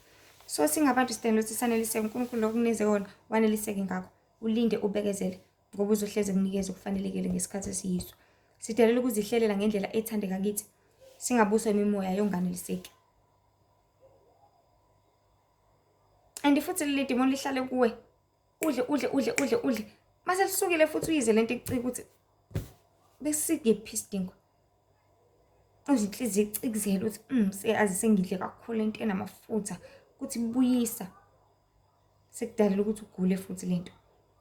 [SPEAKER 1] So singabantu sidinga ukuthi saneliseke uNkulunkulu lokunikeze kona, waneliseke ngakho. Ulinde ubekezele ngoba uzohleze kunikeza okufanelekile ngesikhathi esiyiso. Sidelela ukuzihlelela ngendlela ethandeka kithi. Singabuswa imimoya yonganeliseki. And futhi leli dimoni lihlale kuwe. Udle udle udle udle udle. Mase lisukile futhi uyize lento ikucika ukuthi besikephi isidingo. Uzwe inhliziyo icikizela ukuthi seyazi sengidle kakhulu into enamafutha kuthi buyisa. Sekudalela ukuthi ugule futhi lento.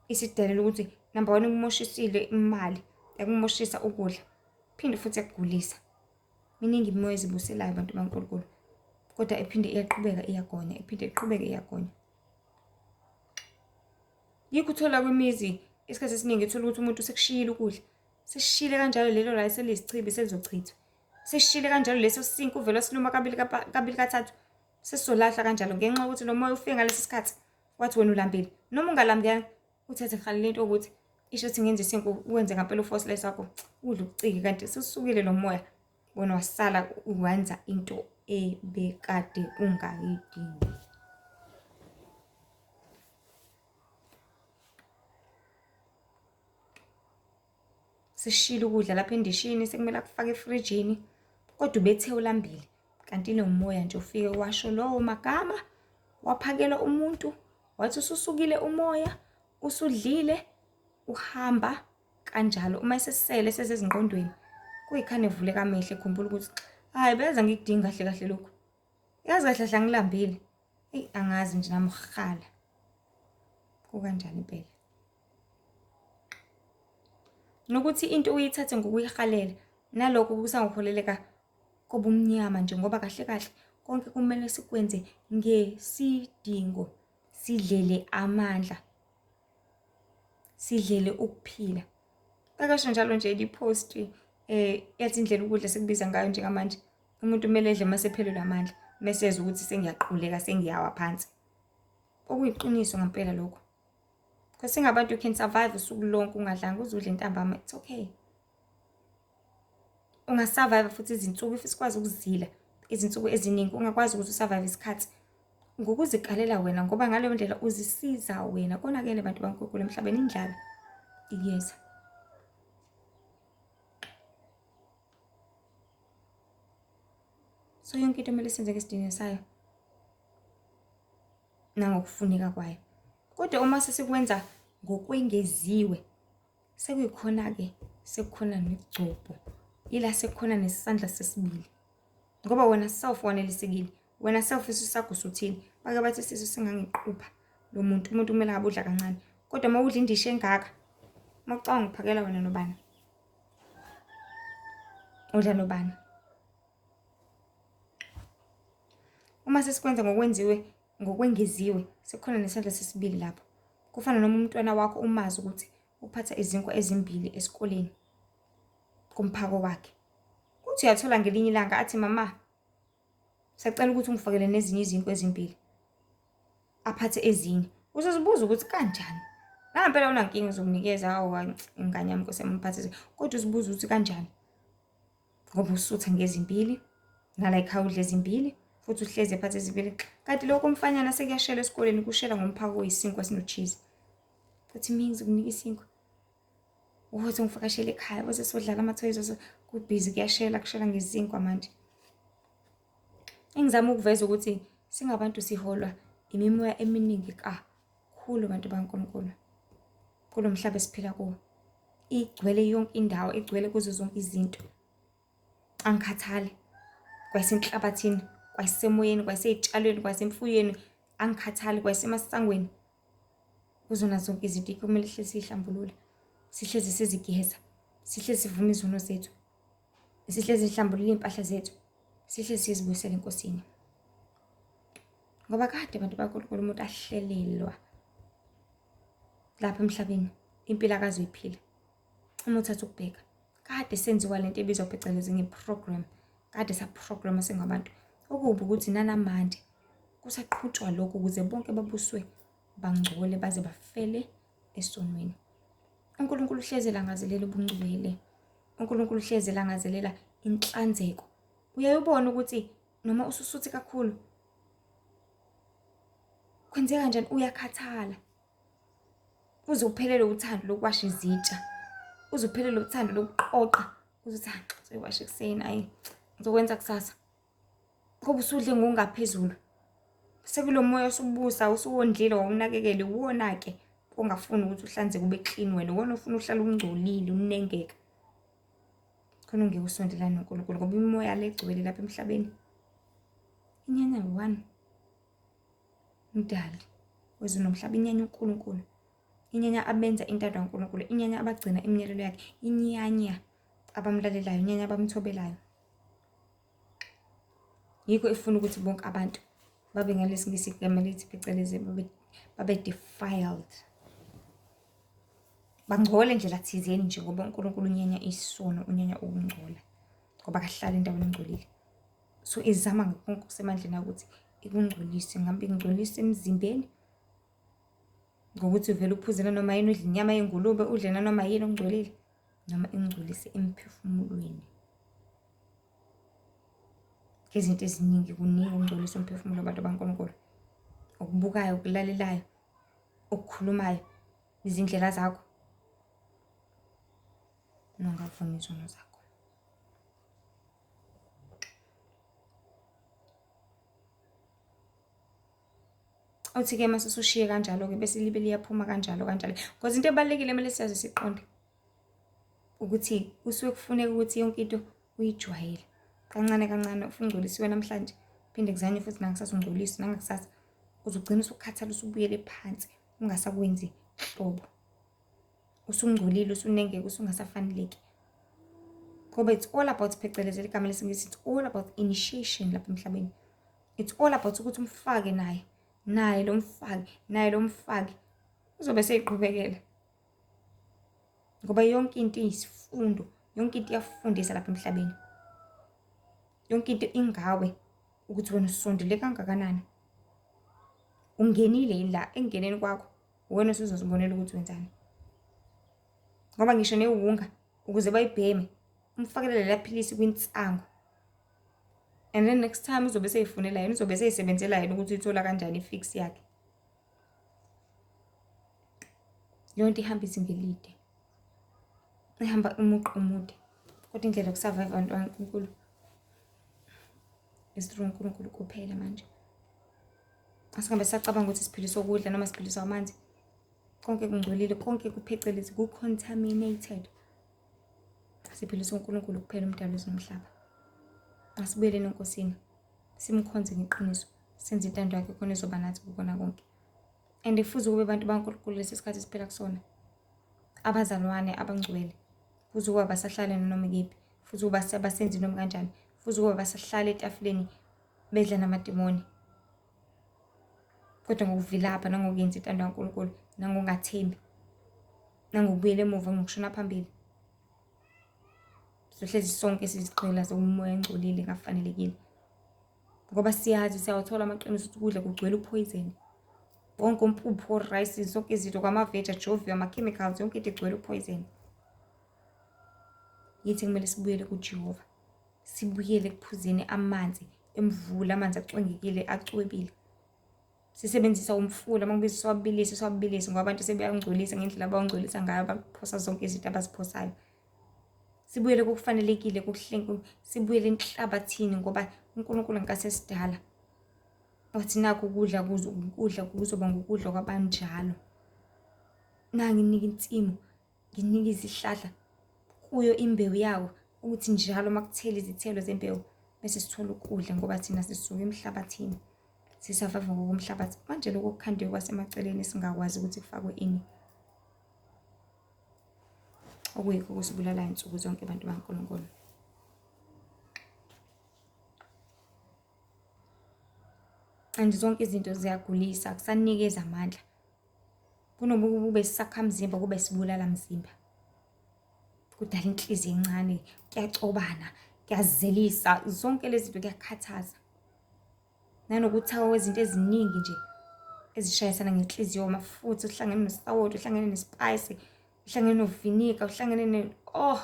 [SPEAKER 1] Isidalela ukuthi number one ikumoshisile imali, yakumoshisa ukudla. Phinde futhi yakugulisa. Miningi imimoya ezibuselayo bantu baNkulunkulu. Kodwa iphinde iyaqhubeka iyagonya, iphinde iqhubeke iyagonya. Yikho uthola kwimizi isikhathi esiningi uthola ukuthi umuntu usekushiyile ukudla. Sesishile kanjalo lelo la seliyisichibi selizochithwa. Sesishile kanjalo leso sinki uvele wasiluma kabili kabili kathathu. Sesizolahla kanjalo ngenxa yokuthi lo moya ufike ngalesi sikhathi wathi wena ulambile. Noma ungalambanga uthathe ngihalele into yokuthi isho ukuthi ngenze isinki uwenze ngampela uforce leso wakho udle ucike kanti sesusukile lo moya wena wasala wenza into ebekade ungayidingi. Sishile ukudla lapha endishini sekumele akufake efrijini kodwa ubethe ulambile kanti nomoya nje ufike washo lowo magama waphakela umuntu wathi ususukile umoya usudlile uhamba kanjalo uma esesele sesezingqondweni kuyikhane evuleka amehlo ekhumbula ukuthi hayi beza ngikudinga kahle kahle lokhu yazi kahle kahle angilambile eyi angazi nje nami uhala kukanjani impela nokuthi into uyithathe ngokuyihalela nalokho kusangoholeleka kobumnyama nje ngoba kahle kahle konke kumele sikwenze ngesidingo sidlele amandla sidlele ukuphila. Bakasho njalo nje li-post yathi indlela ukudla sekubiza ngayo njengamanje umuntu kumele edle uma sephelelwe amandla mese ezwa ukuthi sengiyaquleka sengiyawa phansi. Okuyiqiniso ngempela lokho. Because singabantu you can survive usuku lonke ungadlanga uze udle ntambama it's okay. Ungasurvive futhi izinsuku if sikwazi ukuzila izinsuku eziningi ungakwazi ukuthi usurvive isikhathi ngokuzikalela wena ngoba ngaleyo ndlela uzisiza wena. Konakele bantu baNkulunkulu emhlabeni indlala iyeza. So yonke into kumele senze ngesidingo sayo nangokufuneka kwayo. Kodwa uma sesikwenza ngokwengeziwe Sekuyikhona-ke sekukhona negcobho, ila sekukhona nesandla sesibili. Ngoba wena self wanelisekile, wena self isisu sakho usuthile. Bake bathi isisu singangequpha lo muntu, umuntu kumele ngabe udla kancane. Kodwa uma udla indishi engaka, uma ucabanga uphakela wena nobani? Udla nobani? Uma sesikwenza ngokwenziwe, ngokwengeziwe, sekukhona nesandla sesibili lapho. Kufana noma umntwana wakho umazi ukuthi uphatha izinkwa ezimbili esikoleni kumphako wakhe. Uthi uyathola ngelinye ilanga athi mama sacela ukuthi ungifakele nezinye izinkwa ezimbili. Aphathe ezinye. Uzozibuza ukuthi kanjani? Nangempela unankinga uzokunikeza, hawu ingane yami Nkosi yami ungiphathise. Kodwa uzibuza ukuthi kanjani? Ngoba usutha ngezimbili, nala ekhaya udla ezimbili, futhi uhlezi ephatha ezimbili. Kanti lokho umfanyana sekuyashela esikoleni kushela ngomphako oyisinkwa sino-cheese. Uthi mina ngizokunika isinkwa. Wothi ungivakashele ekhaya bese sodlala amathoyizi kubhizi kuyashela kushela ngezinkwa manje. Engizama ukuveza ukuthi singabantu siholwa imimoya eminingi kakhulu bantu baNkulunkulu kulo mhlaba esiphila kuwo. Igcwele yonke indawo, igcwele kuzo zonke izinto. Angikhathali kwayisenhlabathini, kwayisemoyeni, kwayisey'tshalweni, kwayisemfuyweni, angikhathali kwayisemasangweni. Kuzona zonke izinto yikho kumele sihlezi siyihlambulula, sihlezi sizigeza, sihlezi sivume izono zethu, sihlezi sihlambulula iy'mpahla zethu, sihlezi sizibuyisele eNkosini. Ngoba kade bantu baNkulunkulu umuntu ahlelelwa lapha emhlabeni impilo akazoyiphila. Uma uthatha ukubheka kade senziwa lento ebizwa phecelezi nge-program, kade sa-program singabantu. Okubi ukuthi nanamanje kusaqhutshwa lokho ukuze bonke babuswe bangcole baze bafele esonweni. UNkulunkulu uhlezi elangazelela ubungcwele. uNkulunkulu uhlezi elangazelela inhlanzeko. Uyaye ubone ukuthi noma ususuthi kakhulu kwenzeka kanjani uyakhathala. Uze uphelelwe uthando lokuwasha izitsha. Uze uphelelwe uthando lokuqoqa. Uze uthi ah, ngizoyiwasha ekuseni ayi ngizokwenza kusasa. Ngoba usudle ngokungaphezulu. Sekulo moya osubusa usuwondlile wawunakekela iwona-ke ongafuni ukuthi uhlanzeke ube clean wena iwona ofuna uhlale ungcolile unengeka. Khona ungeke usondelane noNkulunkulu ngoba imimoya le egcwele lapha emhlabeni inyanya one uMdali wezulu nomhlaba inyanya uNkulunkulu inyanya abenza intando kaNkulunkulu inyanya abagcina imiyalelo yakhe inyanya abamlalelayo inyanya abamthobelayo. Yikho ifuna ukuthi bonke abantu babe ngalesi ngisi igama lithi phecelezi babe, babe defiled bangcole ndlela thizeni nje ngoba uNkulunkulu unyanya isono unyanya ukungcola ngoba akahlali endaweni engcolile so izama ngakonke okusemandleni ukuthi ikungcolise ngabe ingcolise emzimbeni ngokuthi uvele uphuze nanoma yini udle inyama yengulube udle nanoma yini okungcolile noma ingcolise emphefumulweni Izinto eziningi kuningi okungcolisa umphefumulo wabantu baNkulunkulu. Okubukayo, okulalelayo, okukhulumayo, izindlela zakho. Nongavumi izono zakho. Uthi-ke uma usushiye kanjalo-ke bese libe liyaphuma kanjalo kanjalo. Because into ebalulekile kumele siyazi siqonde ukuthi kusuke kufuneka ukuthi yonke into uyijwayele kancane kancane ufungcolisiwe namhlanje phinde kuzanye futhi nangakusasa ungcoliswe nangakusasa uzogcina usukhathala usubuyele phansi ungasakwenzi hlobo usungcolile usunengeke usungasafaneleki ngoba it's all about phecelezi ligama lesingisi it's all about initiation lapha emhlabeni it's all about ukuthi umfake naye naye lo mfake naye lo mfake uzobe seyiqhubekela ngoba yonke into iyisifundo yonke into iyafundisa lapha emhlabeni yonke into ingawe ukuthi wena usondele kangakanani ungenile yini la ekungeneni kwakho wena usuzozibonela ukuthi wenzani ngoba ngisho newunga ukuze bayibheme umfakele lela philisi kwinsangu and then next time uzobe seyifunela yena uzobe seyisebenzela yena ukuthi uyithola kanjani i-fix yakhe Leyo nto ihamba izinga elide, ihamba umugqa omude kodwa indlela yoku-survive-a bantu bakaNkulunkulu is through uNkulunkulu kuphela manje. Asingabe sisacabanga ukuthi siphiliswa ukudla noma siphiliswa amanzi. Konke kungcolile, konke kuphecelezi ku-contaminated. Siphiliswa uNkulunkulu kuphela umdali wezulu nomhlaba. Asibuyeleni eNkosini, simkhonze ngeqiniso, senze intando yakhe khona ezoba nathi kukona konke. And futhi kube abantu baNkulunkulu lesi sikhathi esiphila kusona. Abazalwane abangcwele futhi ukuba basahlale nanoma ikephi futhi ukuba basenze noma kanjani futhi ukuba basahlale etafuleni bedla namadimoni. Kodwa ngokuvilapha nangokuyenza intando kaNkulunkulu nangokungathembi nangokubuyela emuva ngokushona phambili. Sohlezi sonke sizigqila zomoya engcolile engafanelekile. Ngoba siyazi siyawathola amaqiniso ukuthi ukudla kugcwele uphoyizeni. Wonke umpuphu, o-rice, zonke izinto kwamaveji ajoviwe, ama-chemicals, yonke into igcwele uphoyizeni. Yithi kumele sibuyele kuJehova, sibuyele ekuphuzeni amanzi emvula, amanzi acwengekile, acwebile. Sisebenzisa umfula, uma kubiza siwabilise, siwabilise ngoba abantu sebeyawungcolisa ngendlela abawungcolisa ngayo, baphosa zonke izinto abaziphosayo. Sibuyele kokufanelekile, sibuyele enhlabathini ngoba uNkulunkulu ngenkathi esidala wathi nakhu ukudla ukudla kuzoba ngukudla kwabanjalo. Nanginika insimu, nginika izihlahla kuyo imbewu yawo ukuthi njalo uma kuthela izithelo zembewu bese sithola ukudla ngoba thina sisuka emhlabathini, sisavava ngokomhlabathi. Manje lokhu okukhandiwe kwasemaceleni singakwazi ukuthi kufakwe ini, okuyikho okusibulalayo nsuku zonke bantu baNkulunkulu. And zonke izinto ziyagulisa, akusanikezi amandla. Kunokuba kube isakhamzimba kube isibulala mzimba. Kudala inhliziyo encane, kuyacobana, kuyazelisa, zonke lezi zinto kuyakhathaza. Nanokuthakwa kwezinto eziningi nje ezishayisana ngenhliziyo, amafutha, uhlangene nosawoti, uhlangene nesipayisi, uhlangene novinika, uhlangene ne oh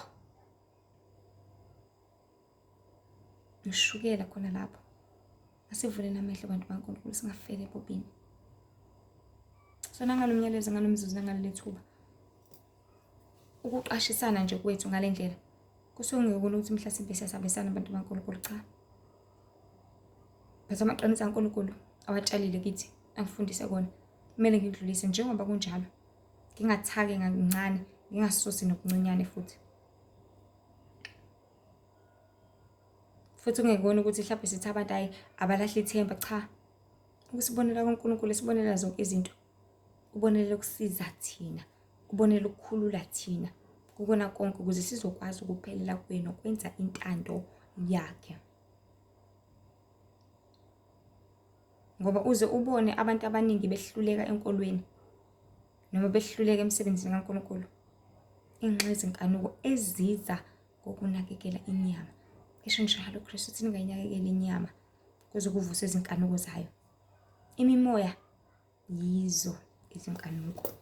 [SPEAKER 1] noshukela khona lapho. Asivuleni amehlo bantu baNkulunkulu, singafeli ebubini. So nangalo myalezo, ngalo mzuzu, nangaleli thuba, ukuqashisana nje kwethu ngale ndlela kusuke kungekona ukuthi mhlasimbe siyasabisana abantu baNkulunkulu, cha. But amaqiniso kaNkulunkulu awatshalile kithi, angifundise kona, kumele ngikudlulise njengoba kunjalo, ngingathaki kancane, ngingasusi nokuncinyane futhi. Futhi kungekona ukuthi mhlawumbe sithi abantu hhayi abalahle ithemba, cha. Ukusibonela kuNkulunkulu, esibonela zonke izinto, ubonelela ukusiza thina, ubonelela ukukhulula thina kukona konke ukuze sizokwazi ukuphelela kuye nokwenza intando yakhe. Ngoba uze ubone abantu abaningi behluleka enkolweni noma behluleka emsebenzini kaNkulunkulu ngenxa yezinkanuko eziza ngokunakekela inyama. Esho njalo uKristu uthi ningayinakekeli inyama kuze kuvuswe izinkanuko zayo. Imimoya yizo izinkanuko.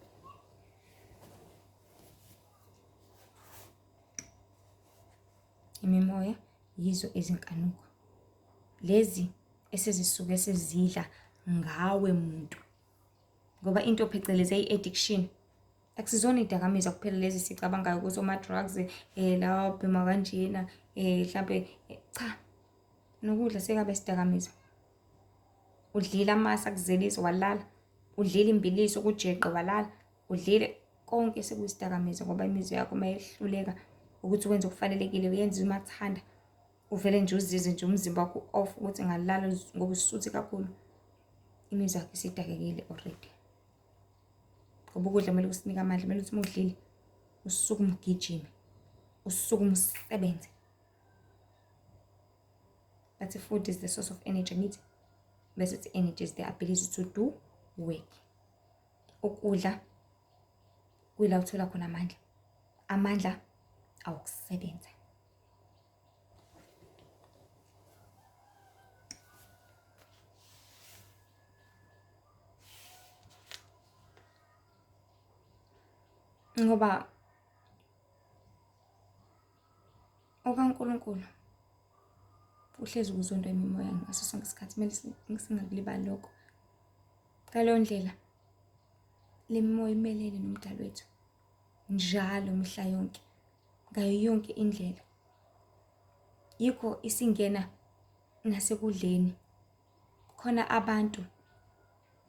[SPEAKER 1] Imimoya yizo izinkanuko. Lezi esezisuke sezidla ngawe muntu. Ngoba into phecelezi eyi-addiction akusizona iy'dakamizwa kuphela lezi sicabangayo ukuthi oma-drugs lawa abhema kanjena mhlampe cha, nokudla sekabe isidakamizwa. Udlile amasi akuzelisa walala, udlile imbiliso kujeqe walala, udlile konke sekuyisidakamizwa ngoba imizwa yakho uma ihluleka ukuthi wenze okufanelekile uyenze umathanda, uvele nje uzizwe nje umzimba wakho off ukuthi ngalala ngoba usuthi kakhulu, imizwa yakho isidakekile already. Ngoba ukudla kumele kusinike amandla, kumele ukuthi uma udlile usukume ugijime, usukume usebenze. Bathi food is the source of energy, angithi? Bese sithi energy is the ability to do work. Ukudla kuyila uthola khona amandla, amandla awokusebenza. Ngoba okaNkulunkulu uhlezi ukuzondwa imimoya ngaso sonke isikhathi, kumele singakulibali lokho. Ngaleyo ndlela le mimoya imelene nomdali wethu njalo mihla yonke, ngayo yonke indlela. Yikho isingena nasekudleni. Khona abantu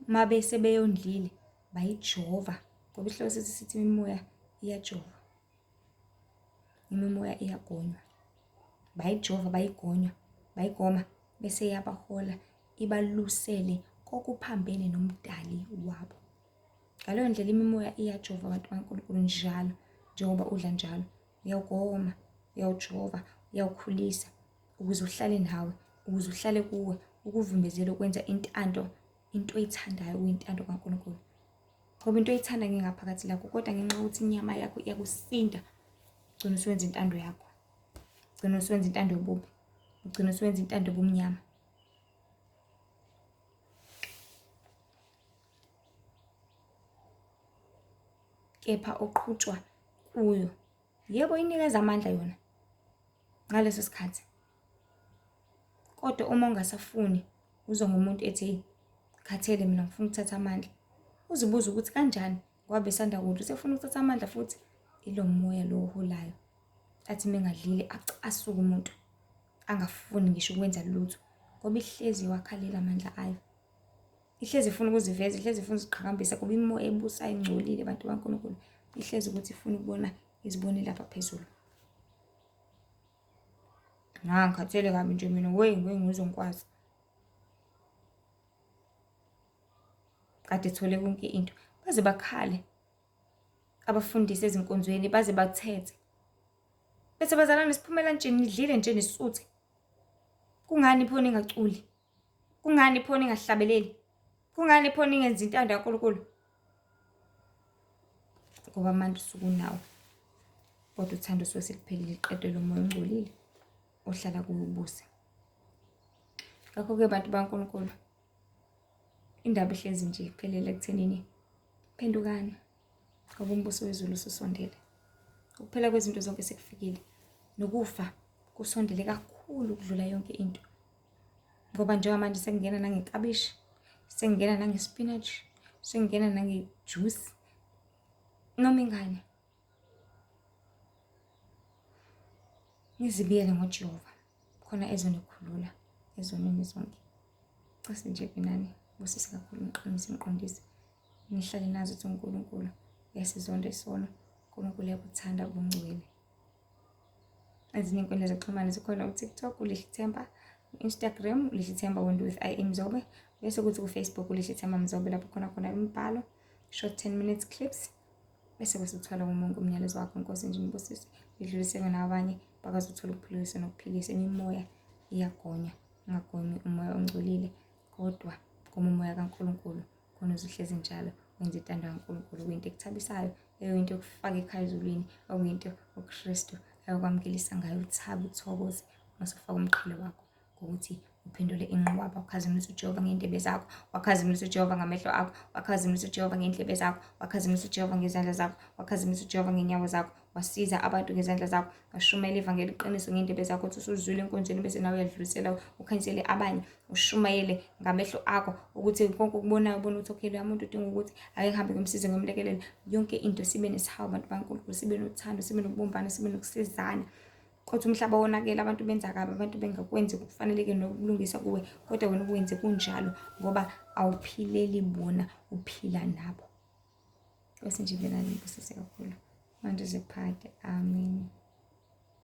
[SPEAKER 1] uma bese beyondlile bayijova ngoba isihloko sethu sithi imimoya iyajova, imimoya iyagonywa. Bayijova, bayigonywa, bayigoma bese iyabahola ibalusele kokuphambene nomdali wabo. Ngaleyo ndlela imimoya iyajova abantu bakaNkulunkulu njalo, njengoba udla njalo, uyawugoma, uyawujova, uyawukhulisa ukuze uhlale nawe, ukuze uhlale kuwe, ukuvimbezele ukwenza intando, into oyithandayo kuyintando kaNkulunkulu. Ngoba into oyithanda ngengaphakathi lakho, kodwa ngenxa yokuthi inyama yakho iyakusinda, ugcina usuwenza intando yakho, ugcina usuwenza intando yobubi, ugcina usuwenza intando yobumnyama. kepha oqhutshwa kuyo. Yebo, inikeza amandla yona ngaleso sikhathi, kodwa uma ungasafuni uzwa ngomuntu ethi heyi khathele mina ngifuna ukuthatha amandla, uzibuze ukuthi kanjani ngoba besanda kudla usefuna ukuthatha amandla futhi. Ilo moya lo oholayo, athi uma engadlile acasuke umuntu, angafuni ngisho ukwenza lutho ngoba ihlezi iwakhalela amandla ayo. Ihlezi ifuna ukuziveza, ihlezi ifuna ukuziqhakambisa ngoba imimoya ebusayo ingcolile bantu baNkulunkulu. Ihlezi ukuthi ifuna ukubona izibone lapha phezulu. Ngangikhathele kabi nje mina, wey ngeke ngizongikwazi. Kade ethole konke into. Baze bakhale abafundisi ezinkonzweni, baze bathethe. Bese bazalwane siphumela nje nidlile nje nisuthe. Kungani pho ningaculi? Kungani pho ningahlabeleli? Kungani pho ningenzi intando kaNkulunkulu? Ngoba amandla usuke unawo, kodwa uthando suke seluphelile, liqedwe lo moya ongcolile ohlala kuwe ubuse. Ngakho-ke bantu baNkulunkulu, indaba ihlezi nje iphelele ekuthenini phendukani ngoba umbuso wezulu ususondele. Ukuphela kwezinto zonke sekufikile, nokufa kusondele kakhulu ukudlula yonke into. Ngoba njengamanje sengingena nangeklabishi, sengingena nange-spinach, sengingena nange-juice, noma ingane. Nizibiyele ngoJehova khona ezonikhulula ezonweni zonke. Cese nje binani, busise kakhulu, ngiqinise, ngiqondise. Nihlale nazi ukuthi uNkulunkulu uyasizonda isono, uNkulunkulu uyabuthanda ubungcwele. Ezinye iy'nkundla zokuxhumana zikhona u-TikTok uLihle Themba, u-Instagram uLihle Themba Wondu with I Mzobe, bese kuthi ku-Facebook uLihle Themba Mzobe lapho khona khona imibhalo, short 10 minutes clips, bese kusithola umuntu umyalezo wakho. Inkosi nje nibusise, idlulisele nabanye bakwazi ukuthola ukuphulukiswa nokuphilisa. Imimoya iyagonya, ungagonyi umoya ongcolile, kodwa goma umoya kaNkulunkulu khona uzohlezi njalo wenza intando kaNkulunkulu. Kuyinto ekuthabisayo, leyo into yokufaka ekhaya ezulwini, okuyinto uKristu ayokwamukelisa ngayo, uthabe uthokoze uma usufaka umqhele wakho ngokuthi uphendule inqwaba, ukhazimulisa uJehova ngey'ndebe zakho, wakhazimulisa uJehova ngamehlo akho, wakhazimulisa uJehova ngey'ndlebe zakho, wakhazimulisa uJehova ngezandla zakho, wakhazimulisa uJehova ngey'nyawo zakho, wasiza abantu ngezandla zakho, washumayela ivangeli iqiniso ngey'ndebe zakho, uthi usuzwile enkonzweni bese nawe uyadlulisela ukhanyisele abanye, ushumayele ngamehlo akho ukuthi konke okubonayo ubona ukuthi okay loya muntu udinga ukuthi ake ngihambe ngimsize ngimlekelele. Yonke into sibe nesihawu bantu baNkulunkulu, sibe nothando, sibe nokubumbana, sibe nokusizana. Kodwa umhlaba wonakele, abantu benza kabi, abantu bengakwenzi kufaneleke nokulungisa kuwe, kodwa wena ukwenze kunjalo ngoba awuphileli bona, uphila nabo. Nkosi nje benani nibusise kakhulu. Manje ziphathe. Amen.